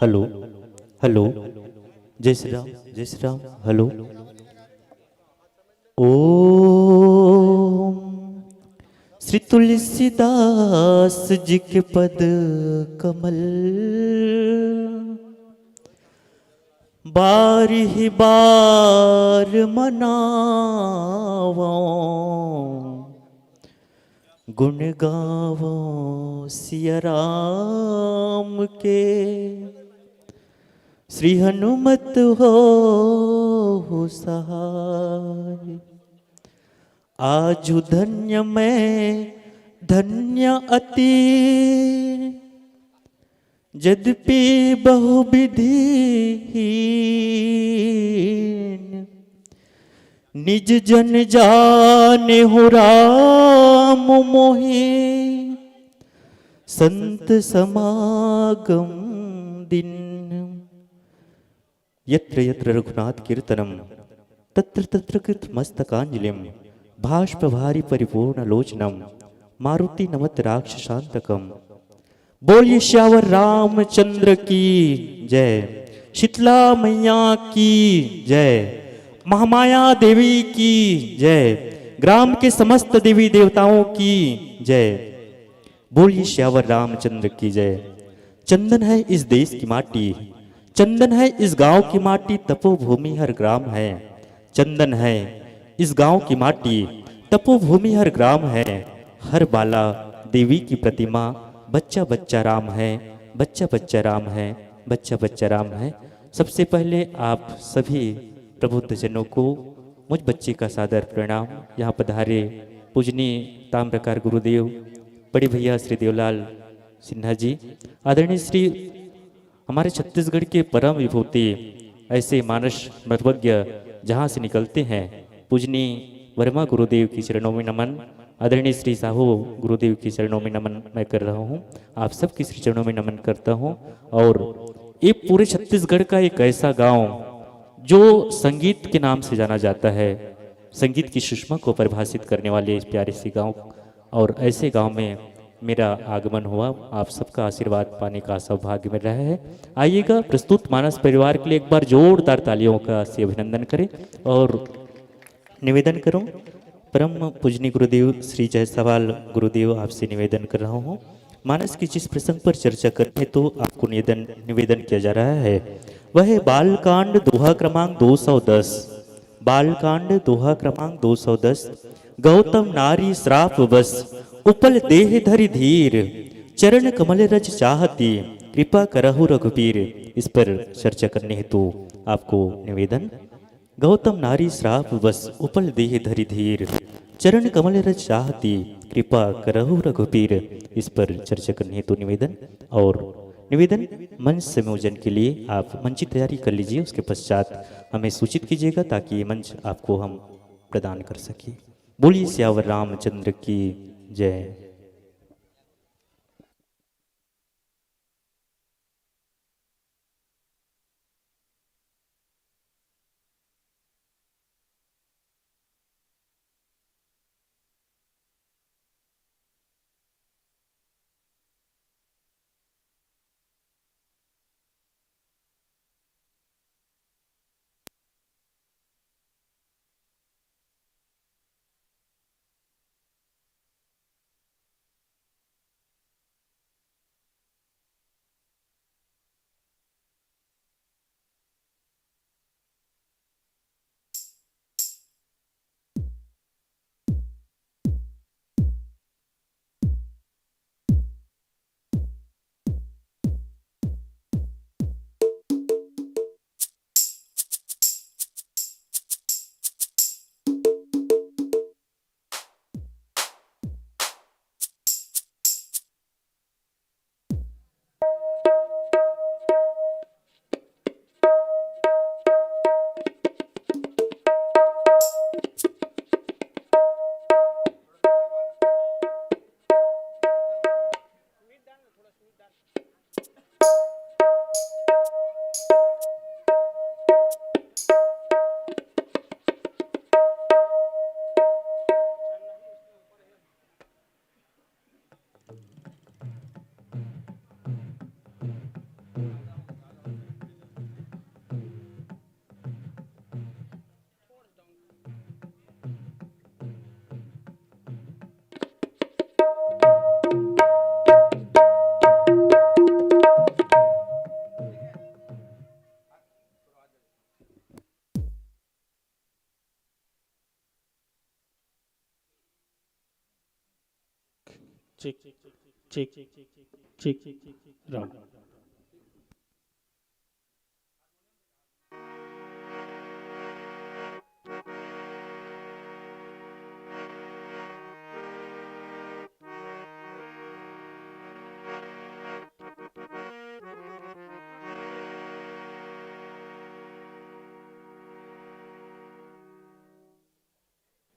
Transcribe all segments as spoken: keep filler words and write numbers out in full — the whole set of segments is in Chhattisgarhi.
हेलो, हेलो, जय श्री राम, जय श्री राम। हेलो। ओम श्री तुलसीदास जी के पद कमल बार ही बार मनावो, गुण गावो सिया राम के। श्री हनुमत हो सहाय। आजु धन्य मैं धन्य अति, यद्यपि बहुविधि हीन। निज जन जाने हो राम मोहि, संत समागम दिन। यत्र यत्र रघुनाथ कीर्तनम, तत्र तत्र कृत मस्तकांजलिम, भाष्प भारी परिपूर्ण लोचनम, मारुति नमत राक्षसांतकम। बोलिए सियावर रामचंद्र की जय, शीतला मैया की जय, महामाया देवी की जय, ग्राम के समस्त देवी देवताओं की जय। बोलिए सियावर रामचंद्र की जय। चंदन है इस देश की माटी, चंदन है इस गांव की माटी, तपोभूमि हर ग्राम है। चंदन है इस गांव की माटी, तपोभूमि हर ग्राम है। हर बाला देवी की प्रतिमा, बच्चा बच्चा राम है, बच्चा बच्चा राम है, बच्चा बच्चा राम है। सबसे पहले आप सभी प्रबुद्ध जनों को मुझ बच्चे का सादर प्रणाम। यहाँ पधारे पूजनीय ताम्रकार गुरुदेव, बड़े भैया श्री देवलाल सिन्हा जी, आदरणीय श्री हमारे छत्तीसगढ़ के परम विभूति ऐसे मानस मर्मज्ञ जहाँ से निकलते हैं, पूजनीय वर्मा गुरुदेव के चरणों में नमन, आदरणीय श्री साहू गुरुदेव के चरणों में नमन मैं कर रहा हूँ। आप सबके श्री चरणों में नमन करता हूँ। और ये पूरे छत्तीसगढ़ का एक ऐसा गांव जो संगीत के नाम से जाना जाता है, संगीत की सुषमा को परिभाषित करने वाले इस प्यारे से गांव और ऐसे गांव में मेरा आगमन हुआ। आप सबका आशीर्वाद पाने का सौभाग्य मिल रहा है। आइएगा, प्रस्तुत मानस परिवार के लिए एक बार जोरदार तालियों का से अभिनंदन करें और निवेदन करूं, परम पूजनीय गुरुदेव श्री जयसवाल गुरुदेव, आपसे निवेदन कर रहा हूं, मानस की जिस प्रसंग पर चर्चा करनी है, तो आपको निवेदन निवेदन किया जा रहा है, वह है बालकांड, दोहा क्रमांक दो सौ दस। बालकांड, दोहा क्रमांक दो सौ दस। गौतम नारी श्राप बस, उपल देह धरि धीर, चरण कमल रज चाहती, कृपा करहु रघुबीर। इस पर चर्चा करने हेतु आपको निवेदन। गौतम नारी श्राप बस, उपल देह धरि धीर, चरण कमल रज चाहती, कृपा करहु रघुबीर। इस पर चर्चा करने हेतु निवेदन। और निवेदन, मंच संयोजन के लिए आप मंच की तैयारी कर लीजिए, उसके पश्चात हमें सूचित कीजिएगा, ताकि ये मंच आपको हम प्रदान कर सकें। बोलिए सियावर रामचंद्र की जय। ठीक, ठीक, ठीक, राम।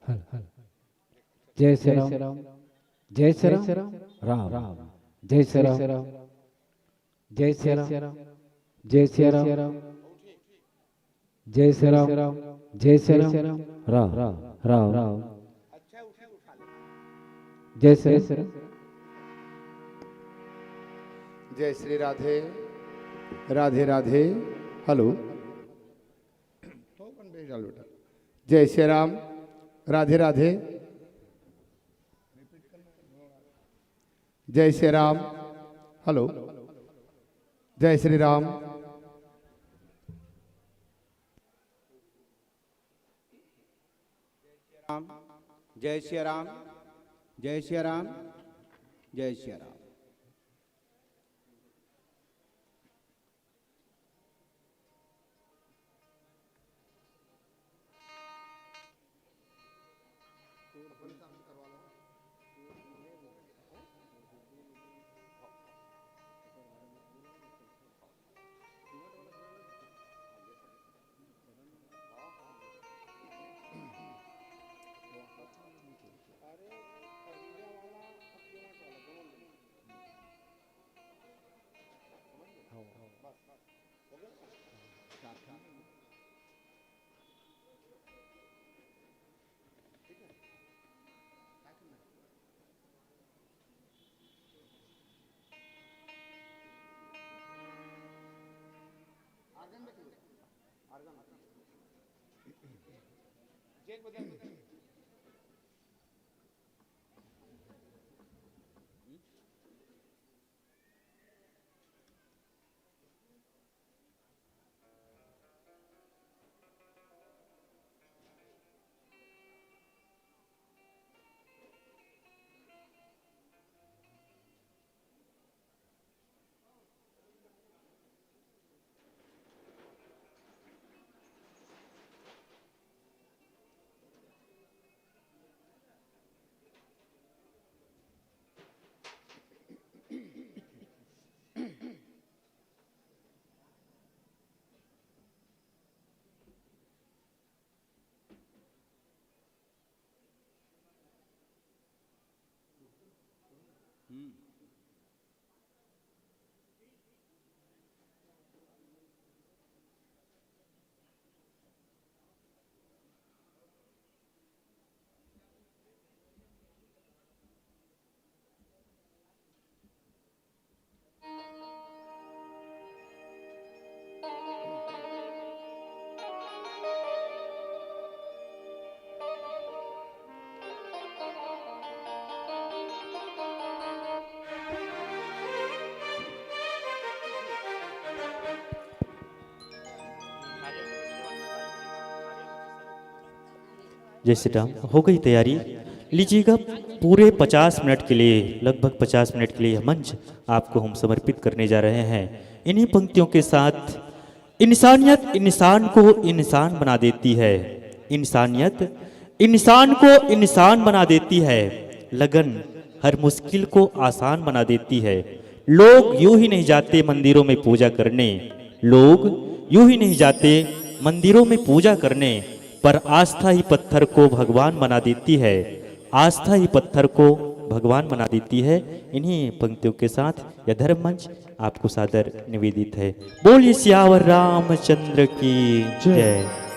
Hello, hello. जय श्री राम। जय श्री राम। राम। जय श्री राम। जय श्री राम। जय श्री राम। जय श्री राम। जय श्री राम। जय श्री राम। राम। राम। जय श्री राम। जय श्री राधे। राधे राधे। हेलो। जय श्री राम। राधे राधे। जय श्री राम। हेलो। जय श्री राम। जय श्री राम। जय श्री राम। जय श्री राम। जय श्री राम। हो गई तैयारी। लीजिएगा, पूरे पचास मिनट के लिए, लगभग पचास मिनट के लिए यह मंच आपको हम समर्पित करने जा रहे हैं। इन्हीं पंक्तियों के साथ, इंसानियत इंसान को इंसान बना देती है, इंसानियत इंसान को इंसान बना देती है, लगन हर मुश्किल को आसान बना देती है। लोग यूं ही नहीं जाते मंदिरों में पूजा करने, लोग यूं ही नहीं जाते मंदिरों में पूजा करने, पर आस्था ही पत्थर को भगवान बना देती है, आस्था ही पत्थर को भगवान बना देती है। इन्हीं पंक्तियों के साथ यह धर्म मंच आपको सादर निवेदित है। बोलिए सियावर रामचंद्र की जय। जय।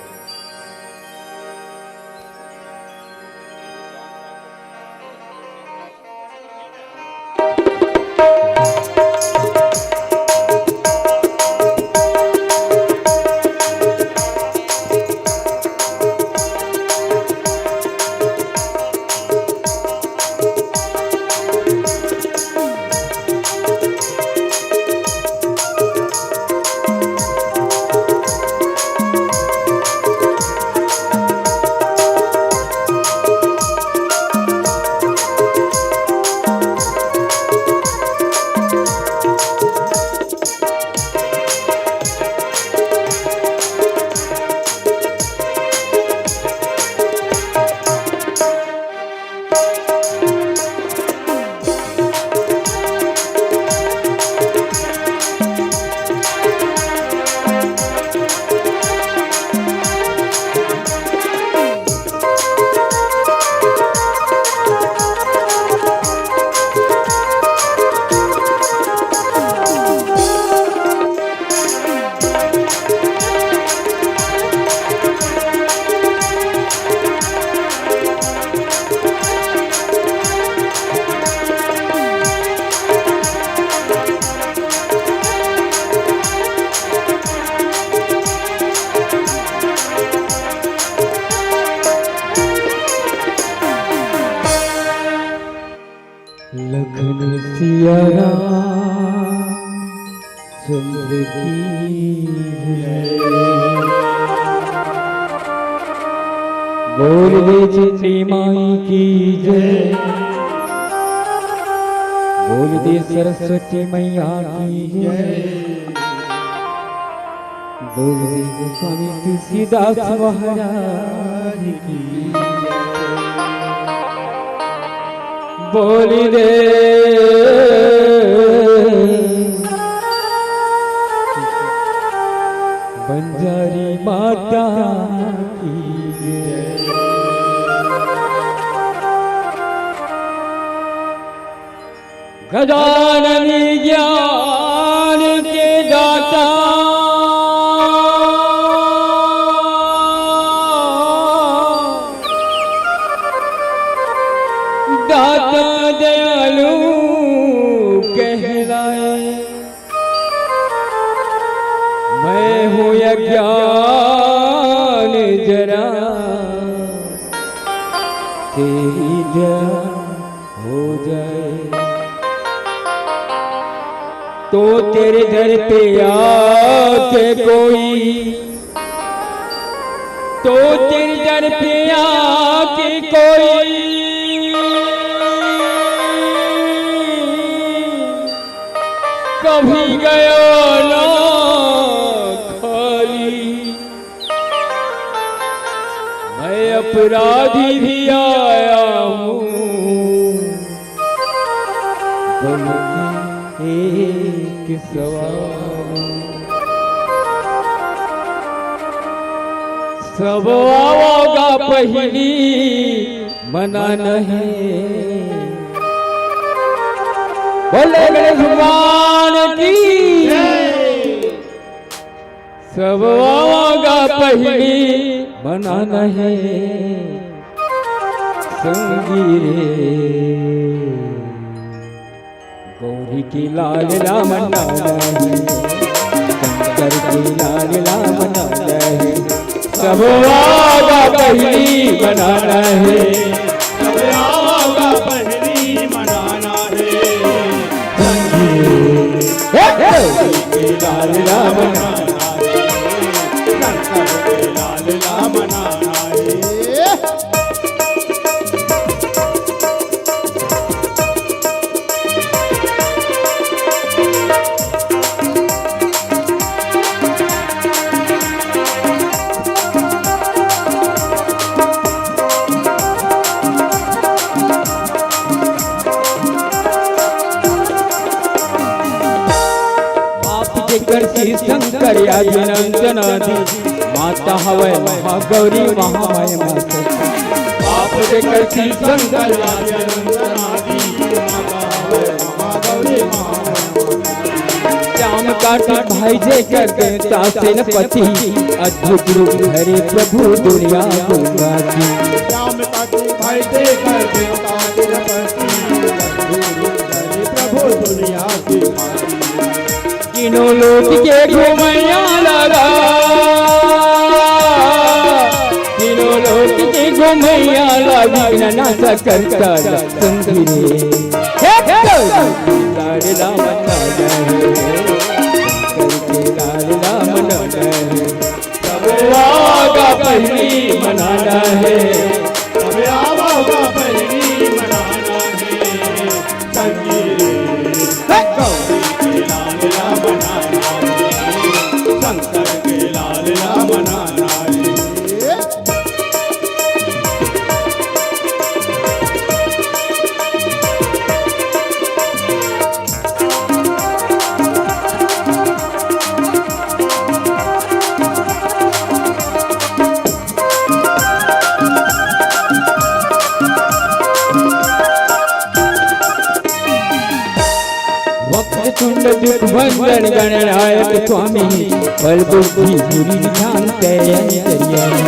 बोल दे चंडी माई की जय। बोल दे सरस्वती मैया की जय। बोल दे स्वामी तुलसीदास महाराज की। बोल दे बंजारी माता की जय। गजानन ज्ञान के दाता, दाता दयालु कहलाए। मैं हूँ अज्ञान जरा, तेरी दया हो जाए। तो तेरे दर पे आके कोई, तो तेरे दर पे आके कोई कभी गया ना खाली। मैं अपराधी भी आया हूँ बल्कि एक सवाल। सब आओगा पहली मना नहीं। बोले गणेश भगवान की। सब आओगा पहली मना नहीं संगी रे। गौरी के लाल ला मना नहीं, शंकर के लाल ला मना नहीं। सब आओगा पहली मना नहीं। सब आओगा पहली मनाना है। संगी। हे, हे। गौरी के लाल ला मनाना है। शंकर के लाल ला मनाना है। बाप जेकर शिव शंकर आदि अनंत अनादि, माता हवय महागौरी महामाया माता। बाप जेकर शिव शंकर आदि अनंत अनादि, माता हवय महागौरी महामाया माता। श्याम कार्तिक भाई जेकर देवता सेनापति, अद्भुत रूप धरे प्रभु दुनिया गुणगाती। श्याम कार्तिक भाई जेकर देवता सेनापति, अद्भुत रूप धरे प्रभु दुनिया गुणगाती। तीनों लोक के घुमैया लगा, तीनों लोक के घुमैया ला विघ्न नाश करता संगी रे। हे लाल राम लाल है, शंकर के लाल राम लाल है। सब आओगा पहली मनाना है, सब आओगा पहली मनाना है। संगी रे, हे गौरी के लाल ला मनाना है, शंकर के लाल ला मनाना है। वक्रतुंड दुख भंजन गणनायक स्वामी, बल बुद्धि गुणी निधान तें अंतर्यामी।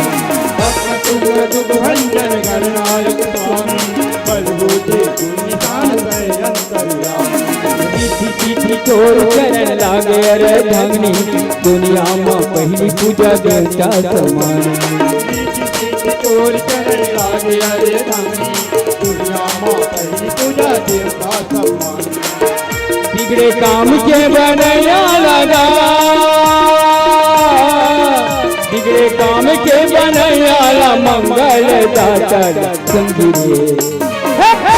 वक्रतुंड दुख भंजन गणनायक स्वामी, बल बुद्धि गुणी निधान तें अंतर्यामी। रिद्धि सिद्धि तोर चरण लागे अरे धमनी, दुनिया म पहिली पूजा देवता समान। रिद्धि सिद्धि तोर चरण लागे अरे धमनी, दुनिया म पहिली पूजा देवता समान। बिगड़े काम के बनैया लगा, बिगड़े काम के बनैया ला मंगल दाता ला संगी रे। हे, हे।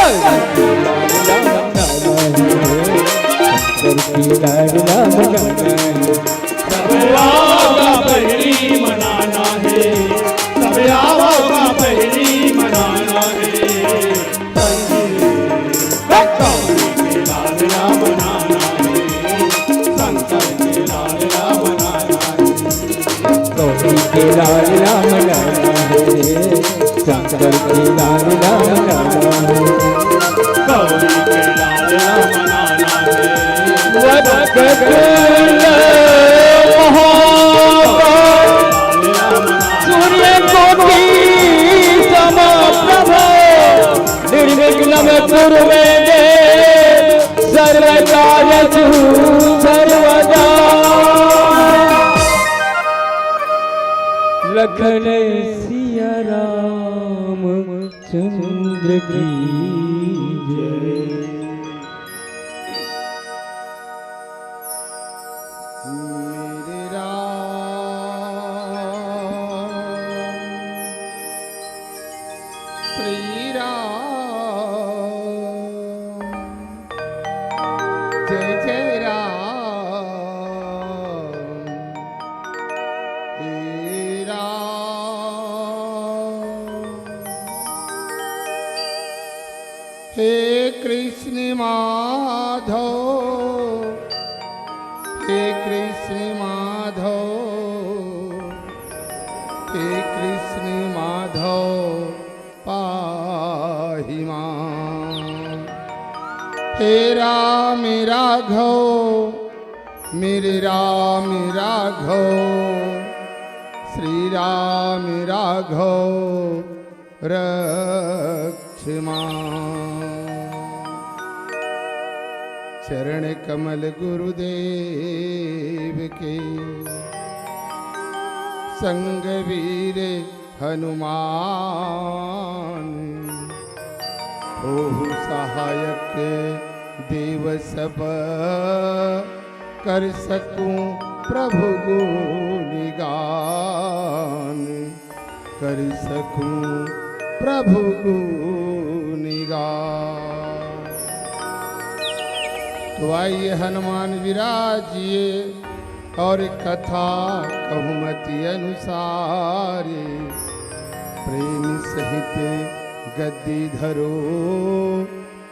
सब आओ का पहली मनाना है, सब आओ का पहली मनाना है। गौरी के लाल ला मनाना है, शंकर के लाल ला मनाना है। गौरी के लाल ला मनाना है, शंकर के लाल ला मनाना है। गौरी के लाल ला मनाना है। वक्रतुंड महाकाय सूर्यकोटि समप्रभ निर्विघ्नं कुरु मे देव सर्वकार्येषु सर्वदा। लखन सिया राम चंद्र की जय। मेरे राम, श्री राम, जय जय राम, हे राम। हे कृष्ण माधव, हे कृष्ण माधव, हे कृष्ण माधव, पाहि मां। हे राम राघव, मेरे राम राघव, श्री राम राघव, रक्ष मां। चरण कमल गुरुदेव के, संग वीर हनुमान, होहु सहायक देव सब, कर सकूं प्रभु गुण गान। कर सकूं प्रभु गुण गान। तो आइए हनुमान विराजिए, और कथा कहूँ मति अनुसारे। प्रेम सहित गद्दी धरो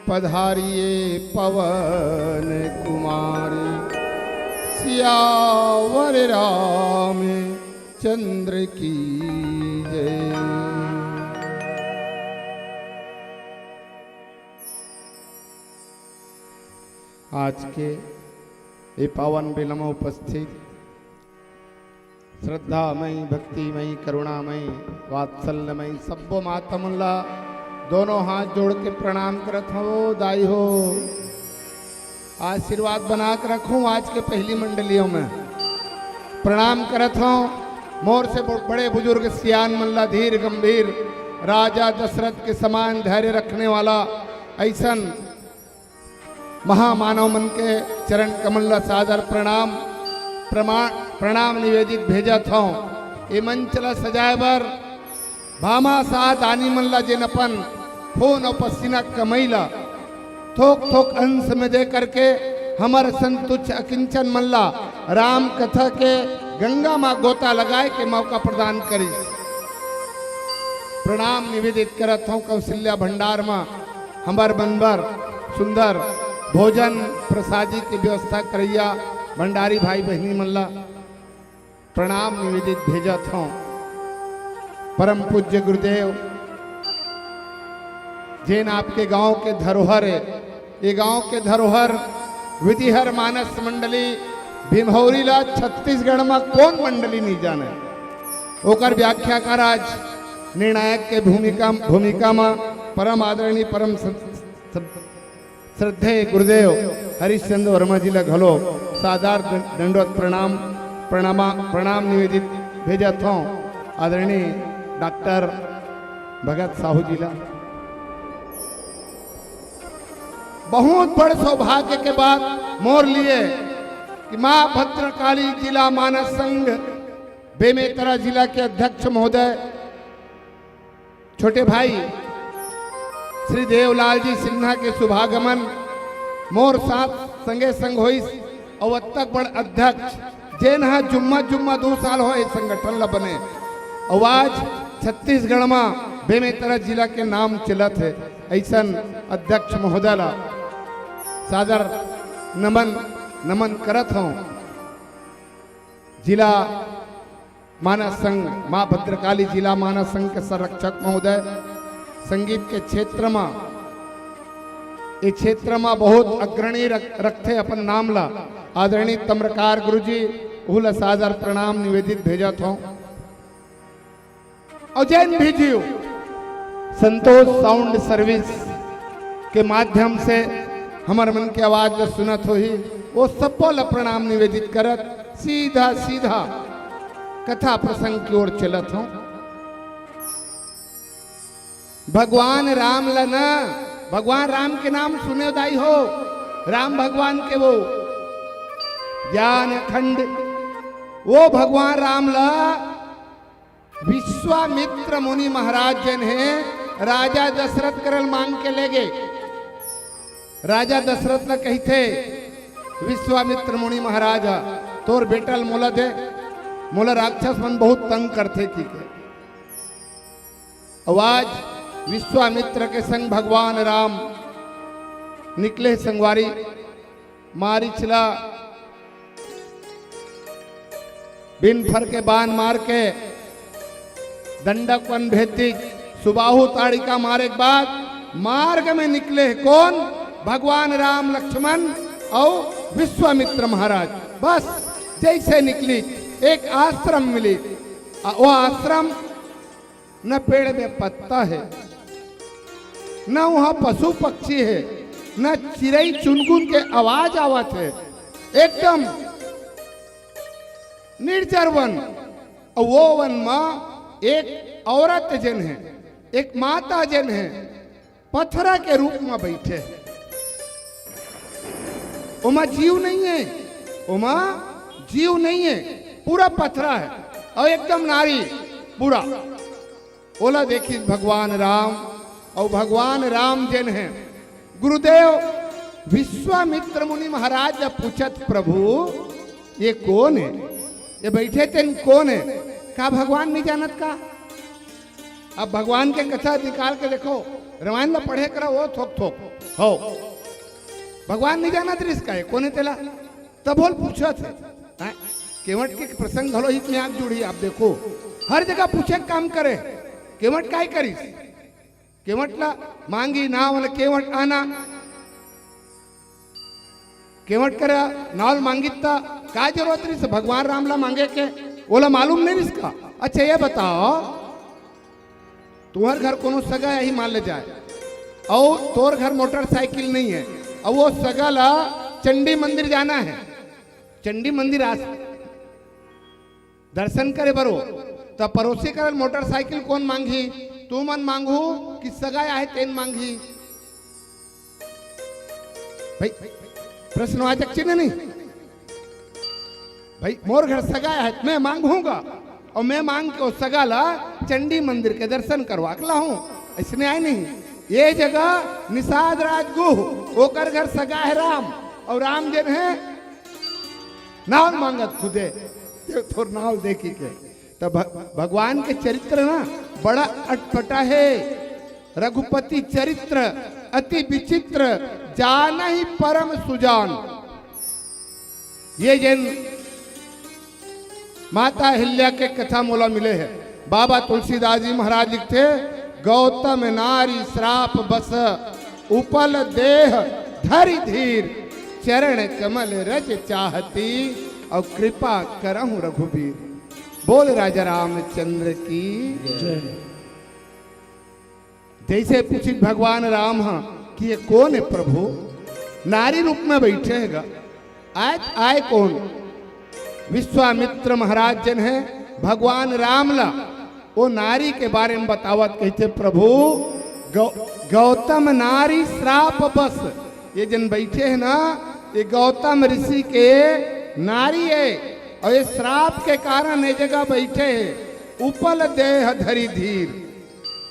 पधारिए पवन कुमार। सियावर राम चंद्र की जय। आज के ए पावन बेला म उपस्थित श्रद्धामयी, भक्तिमयी, करुणामयी, वात्सल्यमयी सब्बो माता मन ला दोनों हाथ जोड़ के प्रणाम करत हंव। दाई हो, आशीर्वाद बना के रखहू आज के पहली मंडलियों में। प्रणाम करत हंव मोर से ब-, बड़े बुजुर्ग सियान मन ला, धीर गंभीर राजा दशरथ के समान धैर्य रखने वाला ऐसन महामानव मन के चरण कमल ला सादर प्रणाम, प्रमा-, प्रणाम निवेदित भेजत हंव। ए मंच ला सजाए बर भामाशाह दानी मन ला, जेन अपन खून अउ पसीना कमई ला थोक थोक अंश में दे करके हमर संतुच्छ अकिंचन मन ला राम कथा के गंगा मा गोता लगाए के मौका प्रदान करिस। प्रणाम निवेदित करत हंव कौशल्या भंडार मा हमर मन बर सुंदर भोजन प्रसादी के व्यवस्था करइया भंडारी भाई बहिनी मन ला प्रणाम निवेदित भेजत हंव। परम पूज्य गुरुदेव, जेन आपके गांव के धरोहर हे, ये गांव के धरोहर विधिहर मानस मंडली भिमहौरी ला छत्तीसगढ़ मा कोन मंडली नइ जाने, ओकर व्याख्याकार आज निर्णायक के भूमिका, भूमिका मा परम आदरणीय, परम स-, स-, श्रद्धेय गुरुदेव हरिश्चंद्र वर्मा जी ला घलो सादर दं-, दंडवत प्रणाम, प्रणामा-, प्रणाम निवेदित भेजत हंव आदरणीय डॉक्टर भगत साहू जी ला। बहुत बड़ सौभाग्य के बात मोर लिए कि माँ भद्रकाली जिला मानस संघ बेमेतरा जिला के अध्यक्ष महोदय, छोटे भाई श्री देवलाल जी सिन्हा के शुभागमन मोर साथ संगे संग होइस। अउ अतक बड़ अध्यक्ष, जेन ह जुम्मा जुम्मा दू साल होए संगठन ल बने, अउ आज छत्तीसगढ़ म बेमेतरा जिला के नाम चलत हे, अइसन अध्यक्ष महोदय ल सादर नमन, नमन करत हौं। जिला मानस संघ, माँ भद्रकाली जिला मानस संघ के संरक्षक महोदय, संगीत के क्षेत्र म, ए क्षेत्र म बहुत अग्रणी रख-, रखथे अपन नाम ला, आदरणीय तम्रकार गुरुजी, उहू ला सादर प्रणाम निवेदित भेजत हौं। अउ जेन भी जीव संतोष साउंड सर्विस के माध्यम से हमर मन के आवाज ला सुनत होही, वो सब्बो ला प्रणाम निवेदित करत सीधा सीधा कथा प्रसंग की ओर चलत हौं। भगवान राम ला ना, भगवान राम के नाम सुने दाई हो, राम भगवान के वो ज्ञान खंड, वो भगवान राम ला विश्वामित्र मुनि महाराज जेन हे, राजा दशरथ करल मांग के ले गे। राजा दशरथ ल कहिथे विश्वामित्र मुनि महाराज ह, "तोर बेटा ल मोला दे, मोला राक्षस मन बहुत तंग करथे," कहिके। अउ आज विश्वामित्र के संग भगवान राम निकले संगवारी। मारीच ला बिन फर के बान मार के दंडक वन भेज दी। सुबाहु ताड़िका मारे के बाद मार्ग में निकले हे कोन? भगवान राम, लक्ष्मण अउ विश्वामित्र महाराज। बस जैसे निकली, एक आश्रम मिली, अउ वो आश्रम न पेड़ में पत्ता हे, न वहाँ पशु पक्षी हे, न चिरई चुनगुन के आवाज आवत हे, एकदम निर्जर वन। अउ वो वन म एक औरत जेन हे, एक माता जेन हे, पथरा के रूप म बइठे हे। ओमा जीव नइ हे, ओमा जीव नइ हे, पूरा पथरा हे अउ एकदम नारी पूरा। ओला देखिस भगवान राम, अउ भगवान राम जेन हे, गुरुदेव विश्वामित्र मुनि महाराज ला पूछत, "प्रभु, ये कोन हे? ये बइठे तेन कोन हे? का भगवान नइ जानत का?" अब भगवान के कथा निकाल के देखो, रामायण ला पढ़े करा, वो थोक थोक हो। भगवान नइ जानत रिहिस का ये कोन हे तेला, तभो ले पूछत हे। हैं? केवट के प्रसंग घलो हित में आके जुड़ही। आप देखो, हर जगह पूछे के काम करे। केवट काय करिस? केवट ला मांगी नाव ल केवट आना। केवट करा नाव ल मांगिस त का जरूरत रिहिस भगवान राम ला मांगे के? ओला मालूम नइ रिहिस का? अच्छा, ये बताओ, तुंहर घर कोनो सगा आही मान ले जाए, अउ तोर घर मोटरसाइकिल नइ हे, अउ वो सगा ला चंडी मंदिर जाना हे, चंडी मंदिर आस-, दर्शन करे बर हो, त परोसी करल मोटरसाइकिल कोन मांगही? तुमन मांगहू कि सगा आहे तेन मांगही? भाई, प्रश्नवाचक चिन्ह नहीं? भाई, मोर घर सगा हे, मैं मांगहूं गा, अउ मैं मांग के ओ सगा ला चंडी मंदिर के दर्शन करवा के लाहूं, अइसने आय नहीं। ये जगह निषाद राजगुह, ओकर घर सगा हे राम, अउ राम जेन हे नाव मांगत खुदे, ते तोर नाव देखी के। त भ-, भगवान के चरित्र ना बड़ा अटपटा हे। रघुपति चरित्र अति विचित्र, जानहि परम सुजान। ये जेन माता अहिल्या के कथा मोला मिले हे, बाबा तुलसीदास जी महाराज लिखथे, "गौतम नारी श्राप बस उपल देह धरि धीर, चरण कमल रज चाहती, अउ कृपा करहु रघुबीर।" बोल राजा रामचंद्र की। जय। जैसे पूछिस भगवान राम ह कि ये कोन हे प्रभु, नारी रूप में बइठे हे गा, आय, आय कोन? विश्वामित्र महाराज जेन हे, भगवान राम ला ओ नारी के बारे में बतावत कहिथे, "प्रभु, गौ-, गौतम नारी श्राप बस ये जन बैठे हे ना, ये गौतम ऋषि के नारी हे, अउ ये श्राप के कारण ये जगह बैठे हे। उपल देह धरि धीर,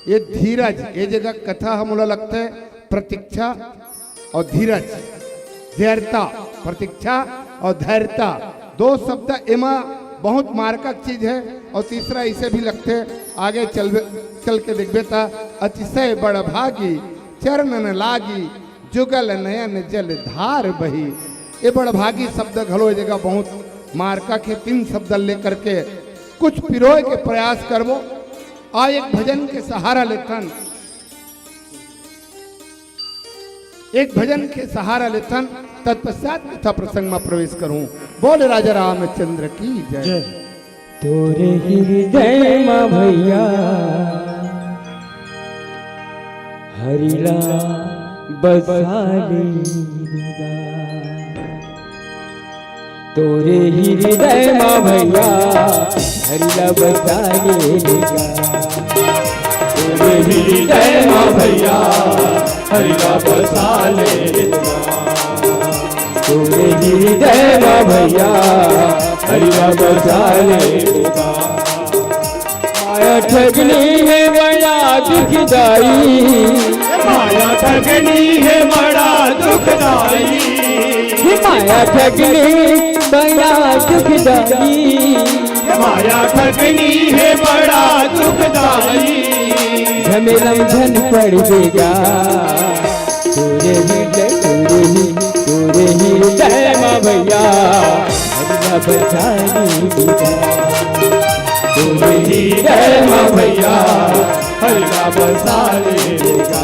ये धीरज, ये जगह कथा ह मोला लगथे प्रतीक्षा अउ धीरज, धैर्यता, प्रतीक्षा अउ धैर्यता, दो शब्द एमा बहुत मारकक चीज हे। अउ तीसरा इसे भी लगथे, आगे चलबे, चल के देखबे त, अतिशय बड़भागी चरणन लागी, जुगल नयन जल धार बही। ये बड़भागी शब्द घलो ए जगह बहुत मारकक हे। तीन शब्द लेकर के कुछ पिरोय के प्रयास करबो। आ एक भजन के सहारा लेथन, एक भजन के सहारा लेथन, तत्पश्चात कथा प्रसंग में प्रवेश करूं। बोल राजा रामचंद्र की जय। जय। तोरे हृदय मा भैया हरि ला बसा ले गा। तोरे हृदय मा भैया हरि ला बसा ले गा। तोरे हृदय मा भैया हरि ला बसा ले गा। तोरे हृदय मा भैया हरि ला बसा ले गा। माया ठगनी हे बड़ा दुखदाई। माया ठगनी हे बड़ा दुखदाई। हे माया ठगनी बड़ा दुखदाई। माया ठगनी हे बड़ा दुखदाई। झमेलम झन पड़ देगा। तोरे ही जय, तोरे ही, तोरे ही जय माँ भैया। हरि ला बसा ले गा। तोरे ही जय माँ भैया। हरि ला बसा ले गा।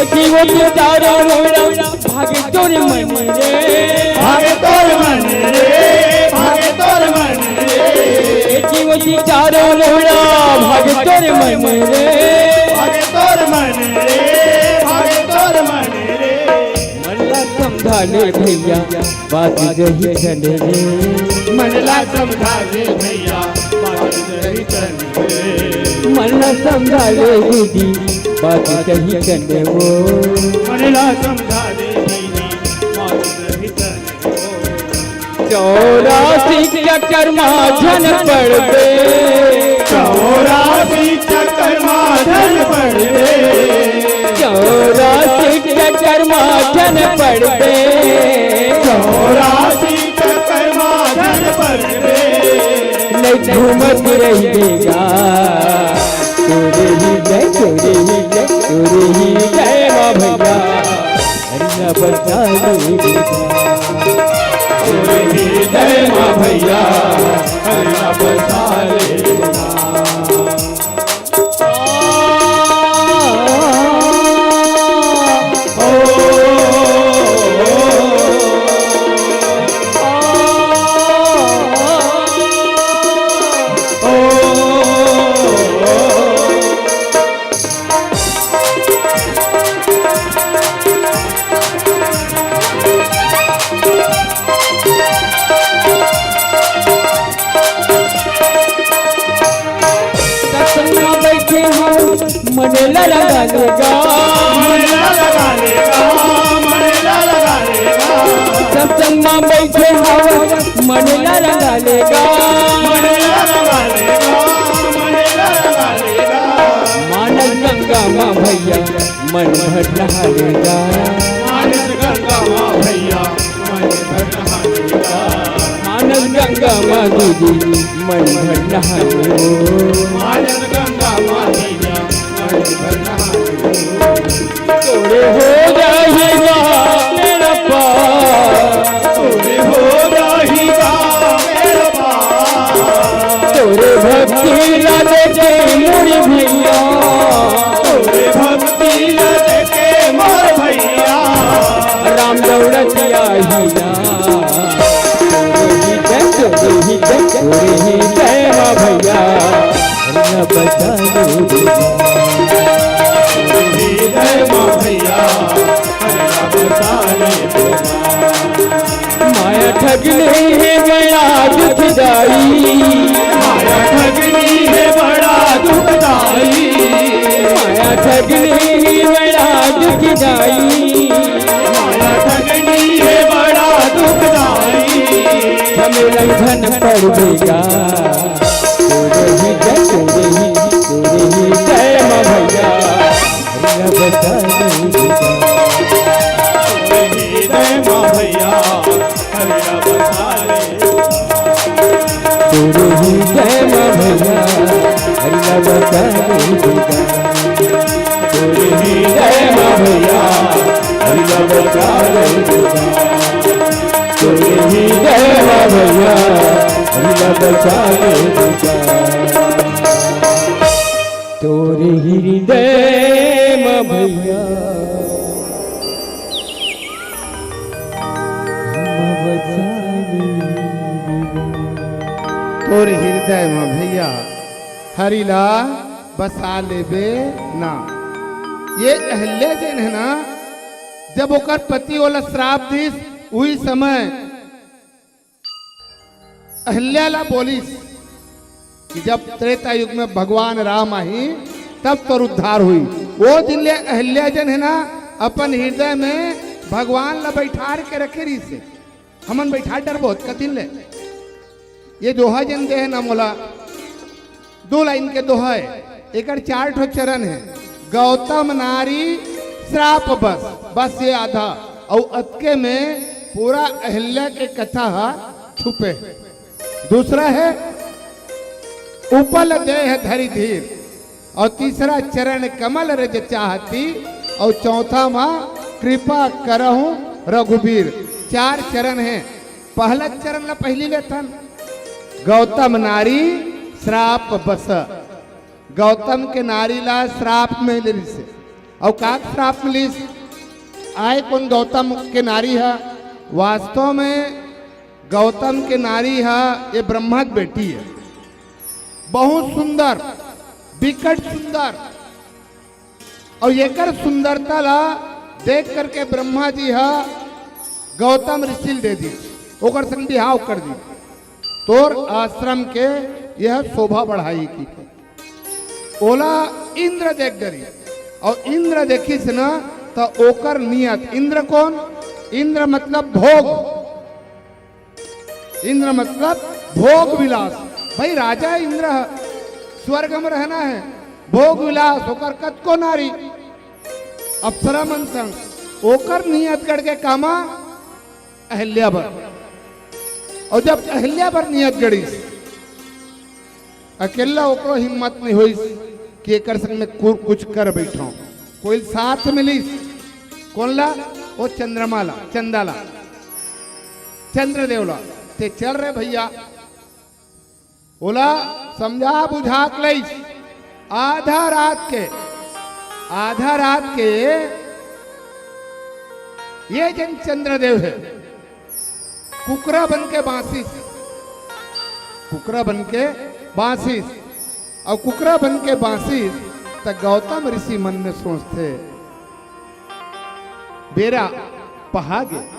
एकी ओती चारों ओरा भागे तोर मन रे। भागे तोर मन रे, भागे तोर मन रे। एकी ओती चारों ओरा भागे तोर मन रे। भागे तोर मन रे, भागे तोर मन रे। मन ला समझा ले भैया, बात जही चले रे। मन ला समझा ले भैया, बात जही चले रे। मन ला समझा ले दीदी, बात जही चले वो। मन ला समझा ले दीदी, बात जही चले वो। चौरासी चक्कर मा झन पड़बे। चौरासी चक्कर मा झन पड़बे। चौरासी चक्कर मा झन पड़बे। चौरासी चक्कर मा झन पड़बे। नहीं घूमत रहिबे गा। तोरे ही जय, तोरे ही जय, तोरे ही जय माँ भैया। हरि ला बसा ले गा। तोरे ही जय माँ भैया। हरि ला बसा ले गा। सत्संग मा बैठे हव, मन ला लगा ले गा। मन ला लगा ले गा, मन ला लगा ले गा। सत्संग मा बैठे हव, मन ला लगा ले गा। मन ला लगा ले गा, मन ला लगा ले गा। मानस गंगा मा भैया, मन भर नहा ले गा। मानस गंगा मा भैया, मन भर नहा ले गा। मानस गंगा मा दीदी, मन भर नहा ले वो। मानस गंगा मा भैया, मन भर नहा ले वो। तोरे हो जाही गा बेड़ा पार। तोरे हो जाही गा बेड़ा पार। तोरे भक्ति ला देखे मोर भैया। तोरे भक्ति ला देखे मोर भैया। तोरे ही जय माँ भैया, हरिया बचा ले रे। तोरे ही जय माँ भैया, हरिया बचा ले रे। माया ठगनी हे बड़ा दुखदाई। माया ठगनी हे बड़ा दुखदाई। माया ठगनी हे बड़ा दुखदाई। माया ठगनी हे बड़ा दुखदाई। झमेलन झन पड़बे गा। तोरे ही जय, तोरे ही, तोरे ही जय माँ भैया। हरिया बचा ले रे। तोरे ही जय माँ भैया, हरिया बचा ले। तोरे ही जय माँ भैया, हरिया बचा ले दुर्गा। तोरे ही जय माँ भैया, हरिया बचा ले दुर्गा। तोरे ही जय माँ भैया, हरिया बचा ले दुर्गा। तोरे हृदय माँ भैया, हम बसा ले दुर्गा। तोर हृदय म भैया हरि ला बसा लेबे ना। ये अहिल्या जेन हे ना, जब ओकर पति ओला श्राप दिस, उही समय अहिल्या ला बोलिस कि जब त्रेता युग में भगवान राम आही, तब तोर उद्धार होई। वो दिन ले अहिल्या जेन हे ना, अपन हृदय में भगवान ला बैठार के रखे रहिस हे। हमन बैठार डरबो कतिन ले? ये दोहा जेन दे हे ना मोला, दो लाइन के दोहा हे, एकर चार ठो चरण हे। गौतम नारी श्राप बस, बस ये आधा, अउ अतके में पूरा अहिल्या के कथा ह छुपे हे। दूसरा हे उपल देह धरि धीर, अउ तीसरा चरण कमल रज चाहती, अउ चौथा म कृपा करहु रघुबीर। चार चरण हे। पहला चरण ला पहिली लेथन, गौतम नारी श्राप बस। गौतम के नारी ला श्राप में ले रिसे। अउ का श्राप मिलिस? आय कोन गौतम के नारी ह? वास्तव में गौतम के नारी ह ये ब्रह्मा के बेटी हे। बहुत सुंदर, बिकट सुंदर। अउ एकर सुंदरता ला देख करके ब्रह्मा जी ह गौतम ऋषि ल दे दी, ओकर संग बिहाव कर दी। तोर आश्रम के यह शोभा बढ़ाई की। ओला इंद्र देख डरी, अउ इंद्र देखिस न, त ओकर नियत, इंद्र कोन? इंद्र मतलब भोग, इंद्र मतलब भोग विलास। भाई, राजा इंद्र ह, स्वर्ग में रहना हे, भोग विलास, ओकर कतको नारी, अप्सरा मन संग, ओकर नियत गड़ गे कामा, अहिल्या बर। अउ जब अहिल्या बर नियत गड़िस, अकेल्ला ओकरो हिम्मत नइ होइस कि एकर संग में कु-, कुछ कर बइठंव। कोई साथ मिलिस, कोन ला? ओ चंद्रमा ला, चंदा ला, चंद्रदेव ला। ते चल रे भइया, ओला समझा बुझा के लइस। आधा रात के, आधा रात के ये जेन चंद्रदेव हे, कुकरा बन के बांसिस, कुकरा बन के बांसिस, अउ कुकरा बन के बांसिस, त गौतम ऋषि मन में सोचथे, "बेरा पहा गे,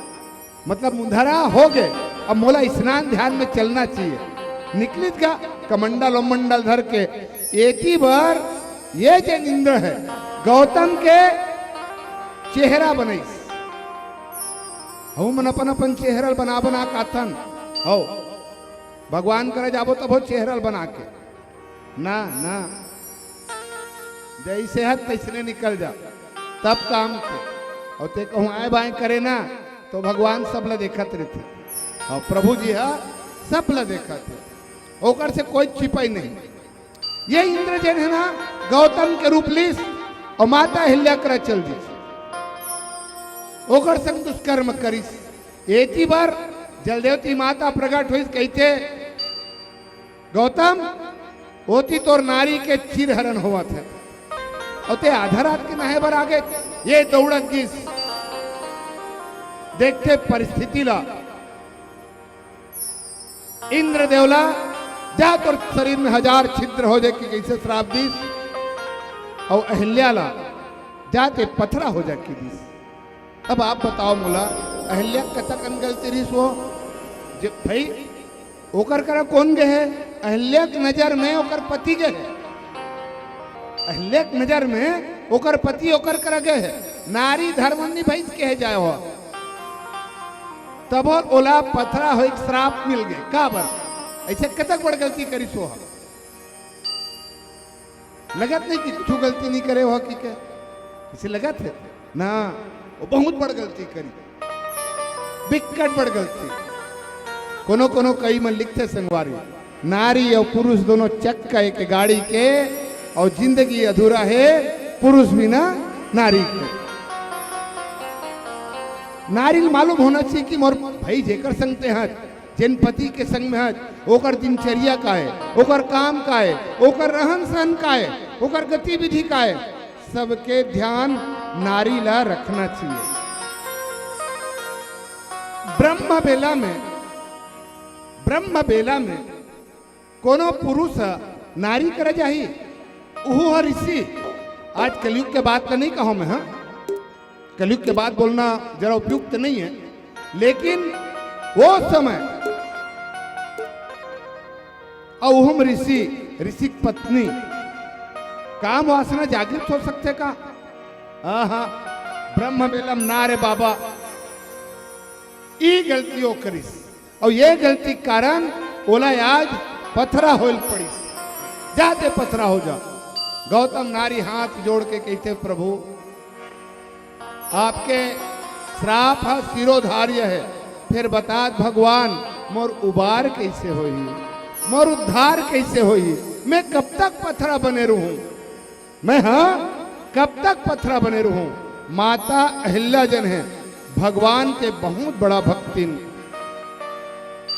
मतलब मुंधरा हो गे, अब मोला स्नान ध्यान में चलना चाहिए।" निकलिस गा कमंडल उमंडल धर के, एती बर ये जेन इंद्र हे, गौतम के चेहरा बनइस। हमन अपन अपन चेहरा ल बना बना के आथन। हव, भगवान करा जाबो तभो चेहरा ल बना के। ना, ना। जइसे हस तइसने निकल जा। तब काम के। अउ ते कहूँ आय बाय करे ना, तो भगवान सब ल देखत रहिथे। अउ प्रभु जी ह सब ल देखत हे। ओकर से कोई छिपई नहीं। ये इंद्र जेन हे ना, गौतम के रूप लिस अउ माता अहिल्या करा चल दिस। ओकर संग दुष्कर्म करिस। एती बर जलदेवती माता प्रगट होइस, कहिथे, "गौतम, ओती तोर नारी के चीरहरण होवत हे, अउ ते आधा रात के नहाए बर आ गे।" ये दौड़त गिस, देखथे परिस्थिति ला, इंद्रदेव ला जा तोर शरीर में हजार छिद्र हो जाए कि कइसे श्राप दिस, अउ अहिल्या ला जा ते पथरा हो जा कि दिस। अब आप बताओ मोला, अहिल्या कतकन गलती रिहिस वो? जे भाई, ओकर करा कोन गे हे? अहिल्या के नजर में ओकर पति गे हे। अहिल्या के नजर में ओकर पति ओकर करा गे हे। नारी धर्म नइ भइस कहे जाए हो। तभो ओला पथरा होय के श्राप मिल गे। काबर? अइसे कतक बड़ गलती करिस वो ह। लगत नहीं कि कुछु गलती नहीं करे हो कि के? अइसे लगत हे? ना, वो बहुत बड़ गलती करी, बिकट बड़ गलती। कोनो कोनो कई मन लिखथे संगवारी, नारी अउ पुरुष दोनों चक्का एक गाड़ी के, अउ जिंदगी अधूरा हे पुरुष बिना नारी के। नारी ल मालूम होना चाहिए कि मोर भाई जेकर संग ते हस, जेन पति के संग में हस, ओकर दिनचर्या का हे, ओकर काम का हे, ओकर रहन सहन का हे, ओकर गतिविधि का हे, सबके ध्यान नारी ला रखना चाहिए। ब्रह्म बेला में, ब्रह्म बेला में कोनो पुरुष ह नारी करा जाही, उहू ह ऋषि। आज कलयुग के बात तो नहीं कहूं मैं, हाँ, कलयुग के बात बोलना जरा उपयुक्त नहीं है, लेकिन वो समय, अउ हम ऋषि, ऋषि की पत्नी, काम वासना जागृत हो सकथे का? आहा, ब्रह्म बेलम ना रे बाबा, ई गलती वो करिस। अउ ये गलती के कारण ओला आज पथरा होइल पड़िस। जा ते पथरा हो जा। गौतम नारी हाथ जोड़ के कहिथे, प्रभु, आपके श्राप ह शिरोधार्य हे, फेर बतात भगवान, मोर उबार कइसे होही, मोर उद्धार कइसे होही? मैं कब तक पथरा बने रहूं? मैं, हाँ, कब तक पथरा बने रहूं? माता अहिल्या जन हे, भगवान के बहुत बड़ा भक्तिन,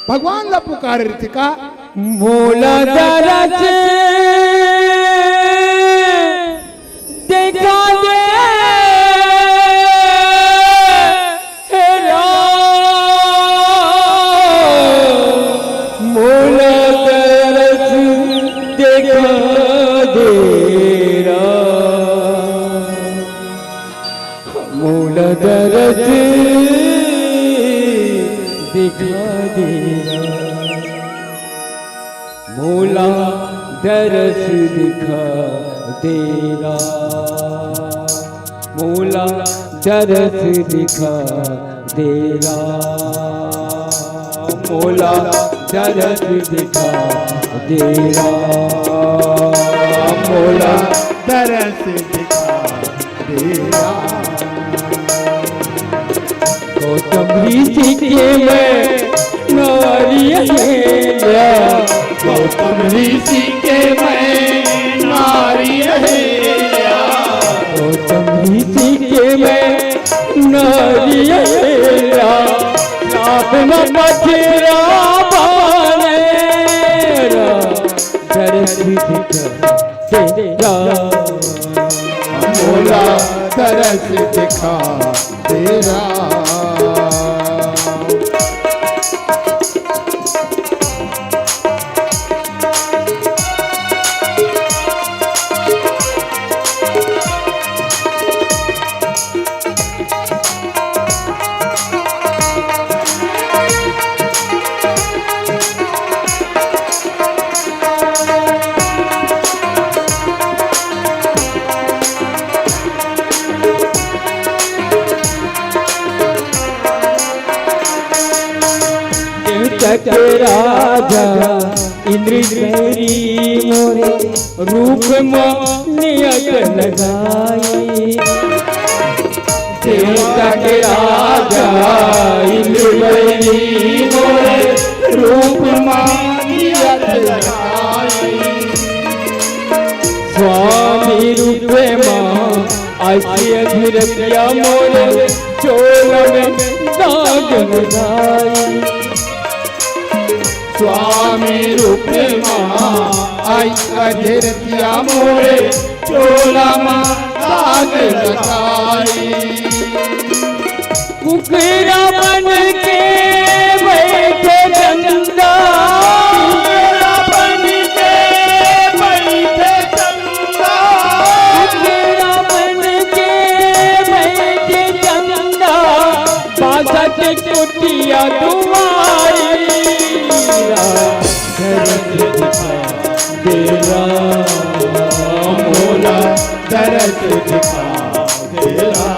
भगवान ला पुकारे रहिथे का, मोला दरस देखा दे, हे राम, मोला दरस देखा दे राम, मोला दरस देखा दे राम। मोला दरस दिखा दे राम, मोला दरस दिखा दे राम, मोला दरस दिखा दे राम, मोला दरस दिखा दे राम। गौतम ऋषि के मैं नारी अहिल्या, गौतम ऋषि के मैं नारी अहिल्या, गौतम ऋषि के मैं नारी अहिल्या, श्राप में पथरा बने रा, दरस दिखा दे रा, मोला दरस दिखा दे रा। देवता के राजा इंद्र बैरी मोरे रूप म नियत लगाई। देवता के राजा इंद्र बैरी मोरे रूप म नियत लगाई। स्वामी रूप म आइस अधरतिया मोरे चोला में दाग लगाई। स्वामी रूप म आइस अधरतिया मोरे चोला म दाग लगाई। कुकरा बन के बैठे चंदा, कुकरा बन दिखा दे राम, मोला दरस दिखा दे राम।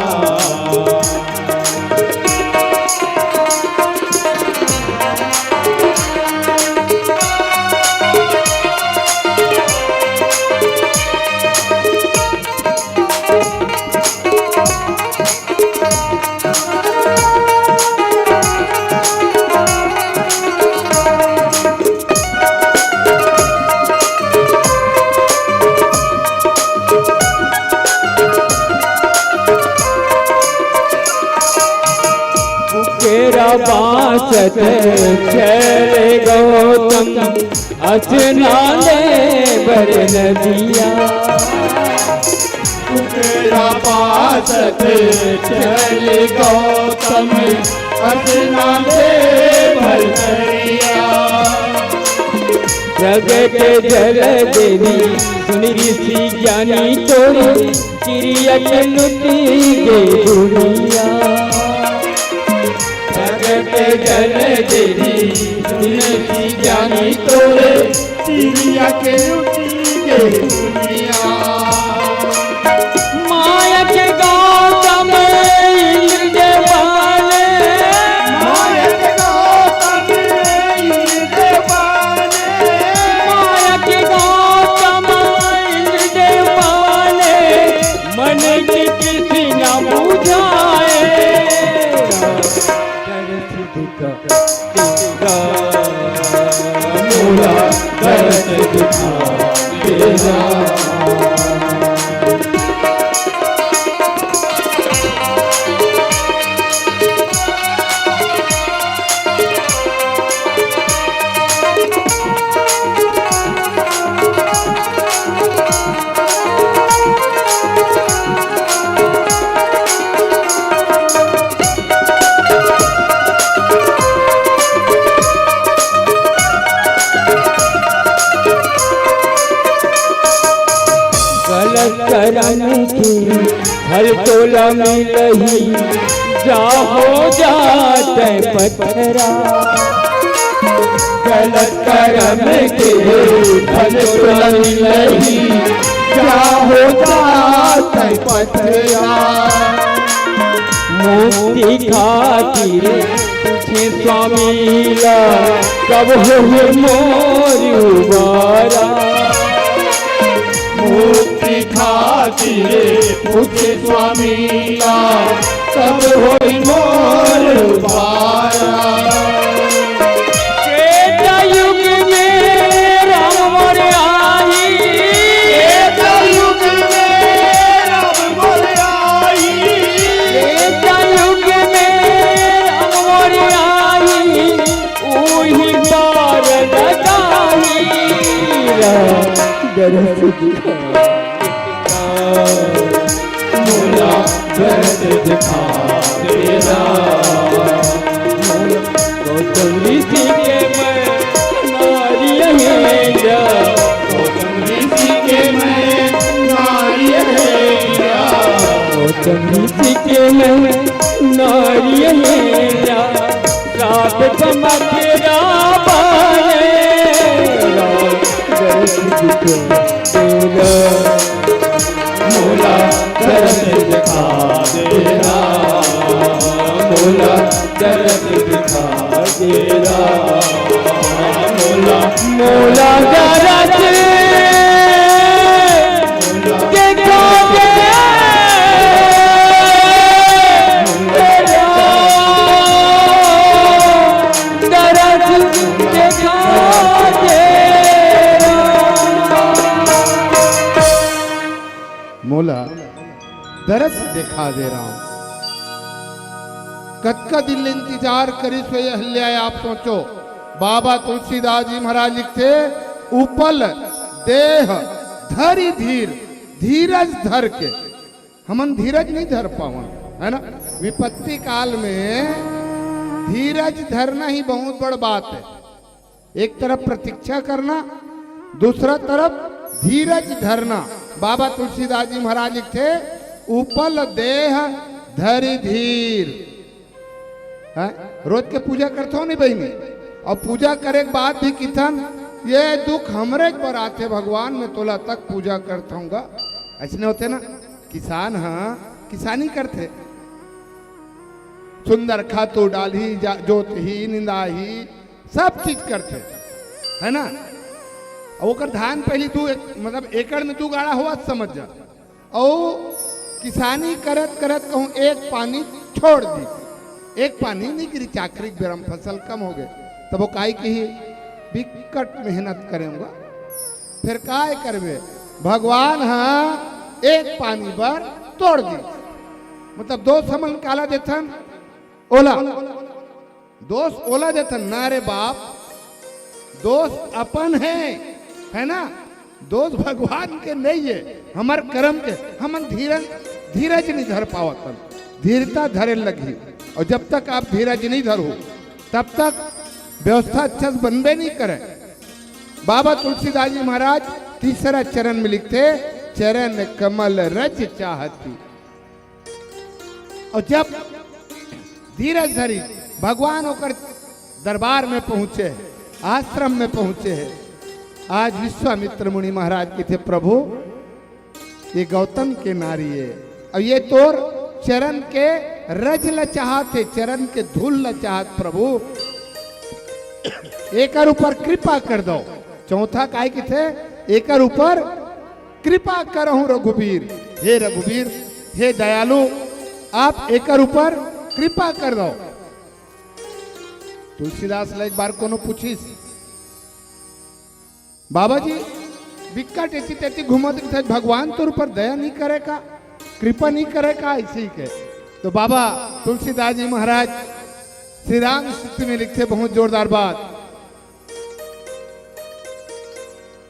कुकेरा बाँसत चले गौतम, अचना ले बर नदिया। कुकेरा बाँसत चले गौतम, अचना ले बर नदिया। प्रगट जल देवी सुन ऋषि ज्ञानी तोरे, किरिया के लुटी गे दुनिया। प्रगट जल देवी सुन ऋषि ज्ञानी तोरे, किरिया के लुटी गे दुनिया। माया के गौतम इंद्र देवाने। माया के गौतम इंद्र देवाने। माया के गौतम इंद्र देवाने। मन की किसी न बुझाए। मोला दरस दिखा दे राम। गलत करम के फल तोला मिलही, जा हो जा तैं पथरा। गलत करम के फल तोला मिलही, जा हो जा तैं पथरा। मुक्ति खातिर पूछे स्वामी ला, कब होही मोर उबारा। मुक्ति खातिर पूछे स्वामी ला, कब होही मोर उबारा। त्रेता युग में राम मोर आही। त्रेता युग में राम मोर आही। त्रेता युग में राम मोर आही। उही पार लगाही। दरस दिखा। मोला दरस दिखा दे राम। गौतम ऋषि के मैं नारी हँया। गौतम ऋषि के मैं नारी हँया। गौतम ऋषि के मैं नारी हँया। रात समझ रावण राम दरस दिखा दे राम। मोला दरस दिखा दे राम। मोला दरस दिखा दे राम। मोला, मोला दरस दिखा दे राम। दरस दिखा दे राम। मोला दरस दिखा दे राम। कतका दिन ले इंतजार करिस होही अहिल्या, आप सोचो। बाबा तुलसीदास जी महाराज लिखथे, "उपल देह धरि धीर", धीरज धर के। हमन धीरज नहीं धर पावन, है ना? विपत्ति काल में धीरज धरना ही बहुत बड़ बात है। एक तरफ प्रतीक्षा करना, दूसरा तरफ धीरज धरना। बाबा तुलसीदास जी महाराज लिखथे, "उपल देह धरि धीर।" हैं? रोज के पूजा करथो नहीं बहिनी? अउ पूजा करे के बाद भी किथन, ये दुख हमरे बर आथे भगवान, मैं तोला तक पूजा करत हूँगा। अइसने होथे ना, किसान ह किसानी करथे, सुंदर खातू डालही, जा-, जोतही, निंदाही, सब चीज करथे, है ना। अउ ओकर धान पहिली दू एक-, मतलब एकड़ में दू गाड़ा होवत समझ जा। अउ किसानी करत करत कहूँ एक पानी छोड़ दी, एक पानी नइ गिरी, चाकरी के बेरा म फसल कम हो गे, तब वो काई कही, बिकट मेहनत करेंगा, फेर काय करबे, भगवान ह एक पानी बर तोड़ दी। मतलब दोष हमन काला देथन, ओला दोष ओला देथन ना रे बाप, दोष अपन हे, है ना? दोष भगवान के नइ हे, हमर करम के। हमन धीरज, धीरज नइ धर पावत हन, धीरता धरे लगही। अउ जब तक आप धीरज नइ धरहू, तब तक व्यवस्था अच्छा से बनबे नइ करे। बाबा तुलसीदास जी महाराज तीसरा चरण में लिखथे, "चरण कमल रज चाहती।" अउ जब धीरज धरी, भगवान ओकर दरबार में पहुँचे हे, आश्रम में पहुँचे हे। आज विश्वामित्र मुनि महाराज कथे, "प्रभु, ये गौतम के नारी हे, अउ ये तोर चरण के रज ल चाहत हे, चरण के धूल ल चाहत, प्रभु, एकर ऊपर कृपा कर दव।" चौथा काय कथे, "एकर ऊपर कृपा करहु रघुबीर।" हे रघुबीर, हे दयालु, आप एकर ऊपर कृपा कर दव। तुलसीदास ल एक बार कोनो पूछिस, "बाबा जी, बिकट एती तेती घूमत रहिथस, भगवान तोर ऊपर दया नइ करे का, कृपा नइ करे का?" अइसे ही कहे। तो बाबा तुलसीदास जी महाराज श्री राम स्तुति में लिखथे, बहुत जोरदार बात,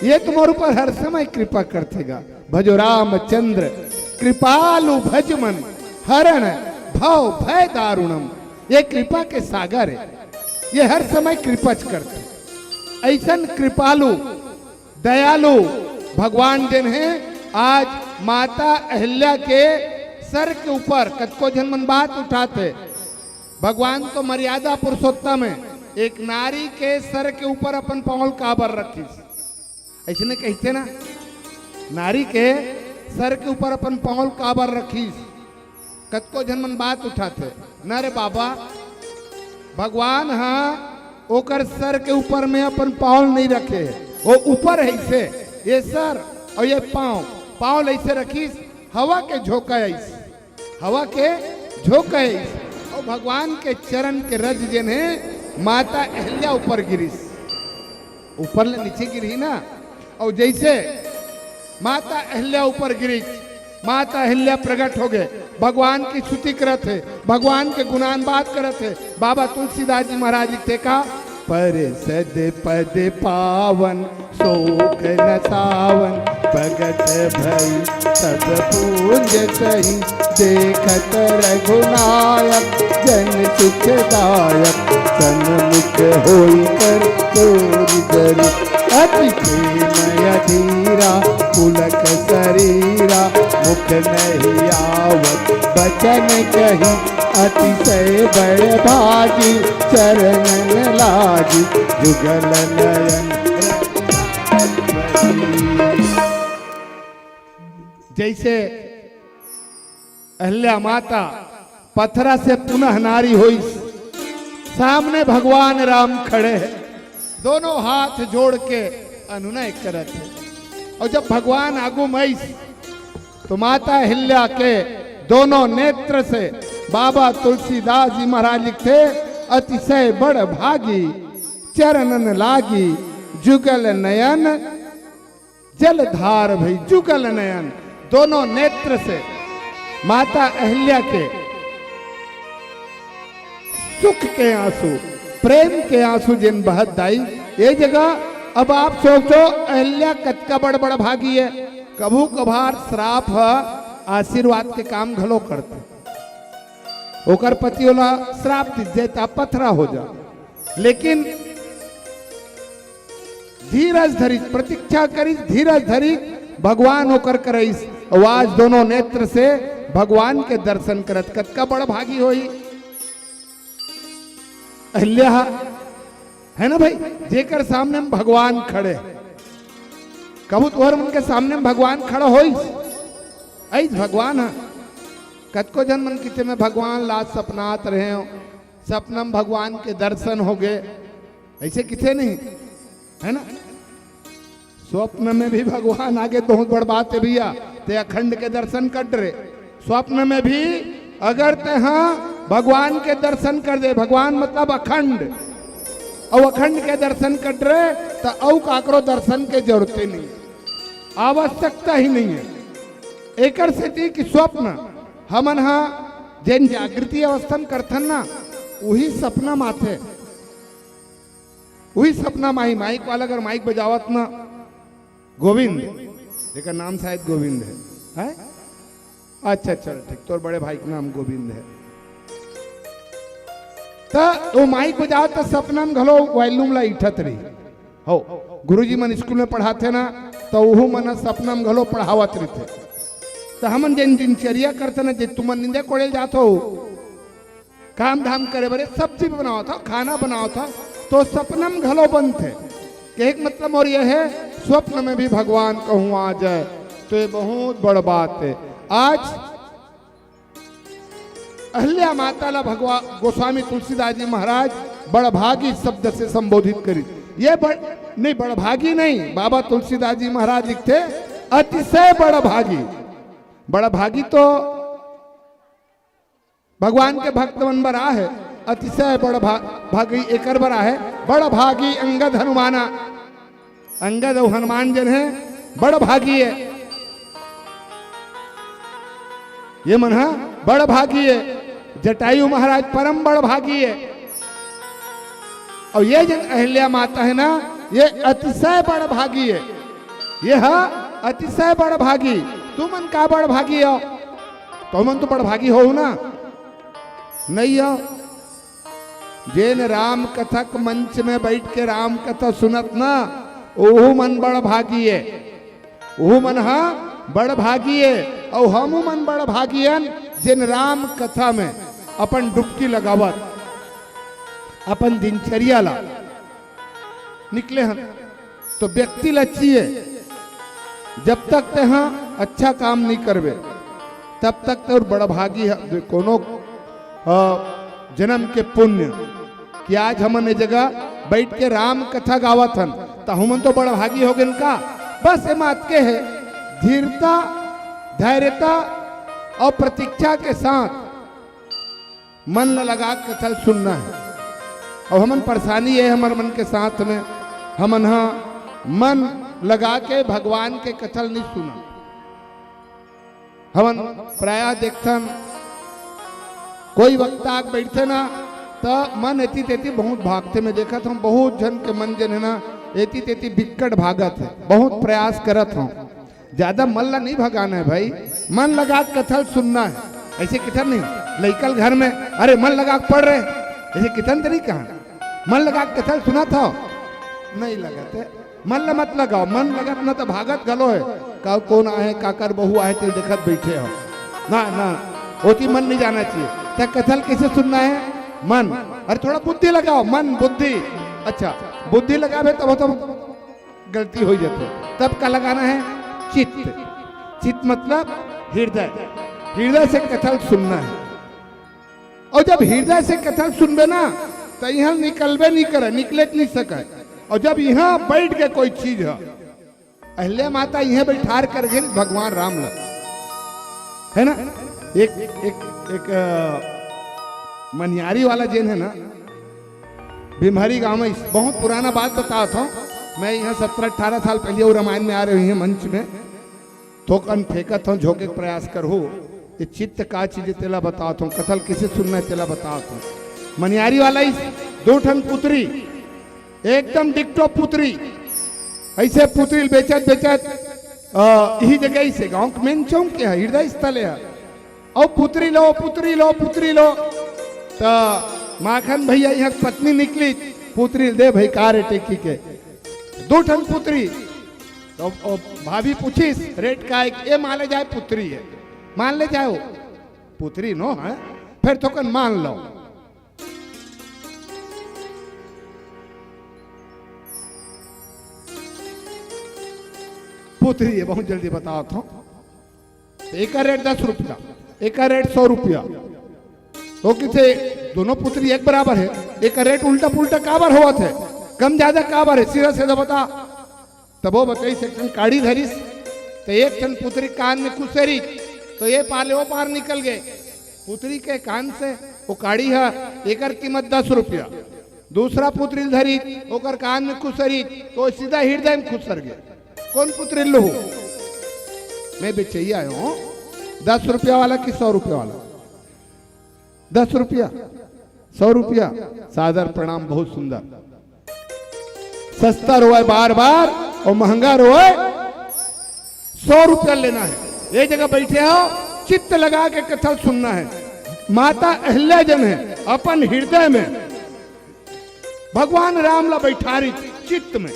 ये तुम्हारे ऊपर हर समय कृपा करथेगा। "भजो रामचंद्र कृपालु भज मन, हरण भव भय दारुणम।" ये कृपा के सागर हे, ये हर समय कृपा च करथे। अइसन कृपालु, दयालु भगवान जेन हे, आज माता अहिल्या के सर के ऊपर कतको झन मन बात उठाथे, भगवान तो मर्यादा पुरुषोत्तम हे, एक नारी के सर के ऊपर अपन पाँव ल काबर रखिस? अइसने कहिथे ना, नारी के सर के ऊपर अपन पाँव ल काबर रखिस? कतको झन मन बात उठाथे, "न रे बाबा, भगवान ह ओकर सर के ऊपर में अपन पाँव ल नइ रखे हे, वो ऊपर हे अइसे, ये सर अउ ये पाँव, पाँव ल अइसे रखिस, हवा के झोंका अइस।" हवा के झोंका हे। अउ भगवान के चरण के रज जेन हे, माता अहिल्या ऊपर गिरिस, ऊपर ले नीचे गिरही ना। अउ जइसे माता अहिल्या ऊपर गिरिस, माता अहिल्या प्रगट हो गे, भगवान के स्तुति करत हे, भगवान के गुणान बात करत हे। बाबा तुलसीदास जी महाराज लिखथे का, "पर सद पद पावन सोक न सावन, प्रगट भई सब पूंज सही। देखत रघुनायक जन सुखदायक, सन्मुख होई कर जोरि धरि। अति प्रेम अधीरा पुलक सरीरा, मुख नहीं आवत बचन कही। अतिशय बड़ भागी चरणन लागी, जुगल नयन।" जइसे अहिल्या माता पथरा से पुनः नारी होइस, सामने भगवान राम खड़े हे, दोनों हाथ जोड़ के अनुनय करत हे। अउ जब भगवान आगू म आइस, तो माता अहिल्या के दोनों नेत्र से बाबा तुलसीदास जी महाराज लिखथे, "अतिशय बड़ भागी चरणन लागी, जुगल नयन जलधार भई।" जुगल नयन, दोनों नेत्र से माता अहिल्या के सुख के आंसू, प्रेम के आंसू जेन बहत दाई, ये जगह अब आप सोचो, अहिल्या कतका बड़ बड़ भागी हे। कभू कभार श्राप ह आशीर्वाद के काम घलो करथे। ओकर पति ओला श्राप दे जाए, त पथरा हो जा, लेकिन धीरज धरिस, प्रतीक्षा करिस, धीरज धरिस, भगवान ओकर करइस। अउ आज दोनों नेत्र से भगवान के दर्शन करत, कतका बड़ भागी होही। अहिल्या है ना भाई? जेकर सामने में भगवान खड़े, कभू तुहर मन के सामने में भगवान खड़ा होइस? अइस भगवान ह। कतको झन मन किथे में भगवान ला सपनात रहे हो, सपना में भगवान के दर्शन हो गए, ऐसे किथे नहीं, है ना? स्वप्न में भी भगवान आगे बहुत बड़ बात है भैया। ते अखंड के दर्शन कर रे, स्वप्न में भी अगर ते हाँ भगवान के दर्शन कर दे, भगवान मतलब अखंड, और अखंड के दर्शन कर रे, तो अउ काकरो दर्शन के जरूरत ही नहीं, आवश्यकता ही नहीं है। एकर सेती कि स्वप्न हमन हा जेन जागृति अवस्था में करथन ना, वही सपना माथे, वही सपना माही। माइक वाला अगर माइक बजावत ना, गोविंद, एकर नाम शायद गोविंद है, है? अच्छा, चल ठीक, तोर बड़े भाई के नाम गोविंद है। त वो माइक बजावत त सपना में घलो वॉल्यूम ला इठत रही। हो, गुरुजी मन स्कूल में पढ़ाथे ना, त उहू मन सपना में घलो पढ़ावत रहिथे। त हमन जेन दिनचर्या करथे ना, जे तुमन निंदे कोड़े ल जात हो, काम धाम करे बरे, सब्जी बनावत हो, खाना बनावत हो, तो सपना में घलो बनथे। कहे के मतलब और यह है, स्वप्न में भी भगवान कहूँ आ जाए, तो ये बहुत बड़ बात है। आज अहिल्या माता ला भगवा-, गोस्वामी तुलसीदास जी महाराज बड़भागी शब्द से संबोधित करी। ये बड़-, नहीं, बड़भागी नहीं, बाबा तुलसीदास जी महाराज लिखथे, अतिशय बड़भागी। बड़भागी तो भगवान के भक्त मन बर आहे, अतिशय बड़ भा-, भागी एकर बर आहे, बड़ भागी अंगद हनुमाना। अंगद अउ हनुमान जन है, बड़ भागी है। ये मन हा बड़ भागी है। जटायु महाराज परम बड़ भागी है। और ये जन अहिल्या माता है ना, ये अतिशय बड़ भागी है। ये हा अतिशय बड़ भागी। तुमन का बड़ भागी हो? तुमन तो बड़ भागी हो ना, नहीं हो? जेन राम कथा के मंच में बैठ के राम कथा सुनत ना, ओहू मन बड़ भागी है। ओहू मन हा बड़ भागी है, अउ हमू मन बड़ भागी हन, जेन राम कथा में अपन डुबकी लगावत, अपन दिनचर्या ला निकले हन। तो व्यक्ति ला चाहिए, जब तक ते हा अच्छा काम नहीं करबे, तब तक ते और बड़भागी ह-, कोनो, अ, जन्म के पुण्य कि आज हमन ए जगह बैठ के राम कथा गावत हन, त हमन तो बड़भागी हो गेन का? बस ये मात के है, धीरता, धैर्यता और प्रतीक्षा के साथ मन ल लगा के कथा ल सुनना है। और हमन परेशानी ये हमर मन के साथ में, हमन हा मन लगा के भगवान के कथा ल नहीं सुना। हमन प्रायः देखथन, कोई वक्ता आके बैठथे ना, त मन एती तेती बहुत भागथे। मैं देखत हूँ, बहुत झन के मन जन है ना, एती तेती बिक्कट भागत है। बहुत प्रयास करत हूँ, ज्यादा मन ला नहीं भगाना है भाई, मन लगा के कथा ल सुनना है। ऐसे किथन नहीं, लइका ल घर में, "अरे मन लगा के पढ़ रे", ऐसे किथन तो नहीं कहा, "मन लगा के कथा ल सुनत हो", नहीं लगत है। मन ला मत लगाओ, मन लगत ना तो भागत घलो है। का कोन आहे, काकर बहू आहे, ते देखत बैठे हो। ना, ना, ओती मन नहीं जाना चाहिए। त कथा ल कैसे सुनना है? मन। अरे थोड़ा बुद्धि लगाओ, मन, बुद्धि। अच्छा, बुद्धि लगाबे तब तो गलती हो जाती है। तब का लगाना है? चित्त। चित्त मतलब हृदय। हृदय से कथा ल सुनना है। और जब हृदय से कथा ल सुनबे ना, तो यहाँ निकलबे नहीं करे, निकले नहीं सके। और जब यहाँ बैठ के कोई चीज है, अहिल्या माता यहाँ बैठार कर गए भगवान राम ल, है ना? एक, एक, एक, अ, मनियारी वाला जेन है ना, भिमहरी गांव में, इस बहुत पुराना बात बतावत हूँ मैं। यहाँ सत्रह अठारह साल पहले वो रामायण में आ रहे हैं मंच में, थोकन फेंकत हूँ, झोंके के प्रयास करहु। ये चित्त का चीज है, तेला बतावत हूँ, कथा ल किसे सुनना है, तेला बतावत हूँ। मनियारी वाला इस दो ठन पुत्री, एकदम डिक्टो पुत्री, ऐसे पुत्री ल बेचत बेचत, अ, यही जगह, इसे गांव के मेन चौक के है, हृदय स्थल है। और पुत्री लो, पुत्री लो, पुत्री लो। त माखन भैया यहाँ के पत्नी निकली, पुत्री दे भाई, का रे टेकी के, दो ठन पुत्री। तो ओ भाभी पूछिस, "रेट का है?" "ये मान ले जाए, पुत्री है।" "मान ले जाए वो पुत्री नो है, फिर थोकन मान लो।" पुत्री हे, बहुत जल्दी बतावत हंव। त एकर रेट दस रुपया, एकर रेट सौ रुपया। तो किथे दोनों पुत्री एक बराबर हे, एकर रेट उल्टा पुल्टा काबर होवत हे, कम जादा काबर हे, सीधा सीधा बता। तब ओ बतइस, एक ठन काड़ी धरिस, त एक ठन पुत्री कान में खुसरिस, त ए पार ले ओ पार निकल गे। पुत्री के कान से ओ काड़ी ह, एकर कीमत दस रुपया। दूसरा पुत्री ल धरिस, ओकर कान में खुसरिस, त ओ सीधा हिरदय में खुसर गे। कोन पुत्री ल लूहू? मैं बेचइया आय हंव, दस रुपया वाला कि सौ रुपया वाला? दस रुपया, सौ रुपया, सादर प्रणाम, बहुत सुंदर। सस्ता रोवय बार बार अउ महंगा रोवय सौ रुपया लेना हे। ए जगह बइठे हव, चित्त लगा के कथा सुनना हे। माता अहिल्या जउन हे, अपन हिरदय में भगवान राम ला बइठारिस चित्त में,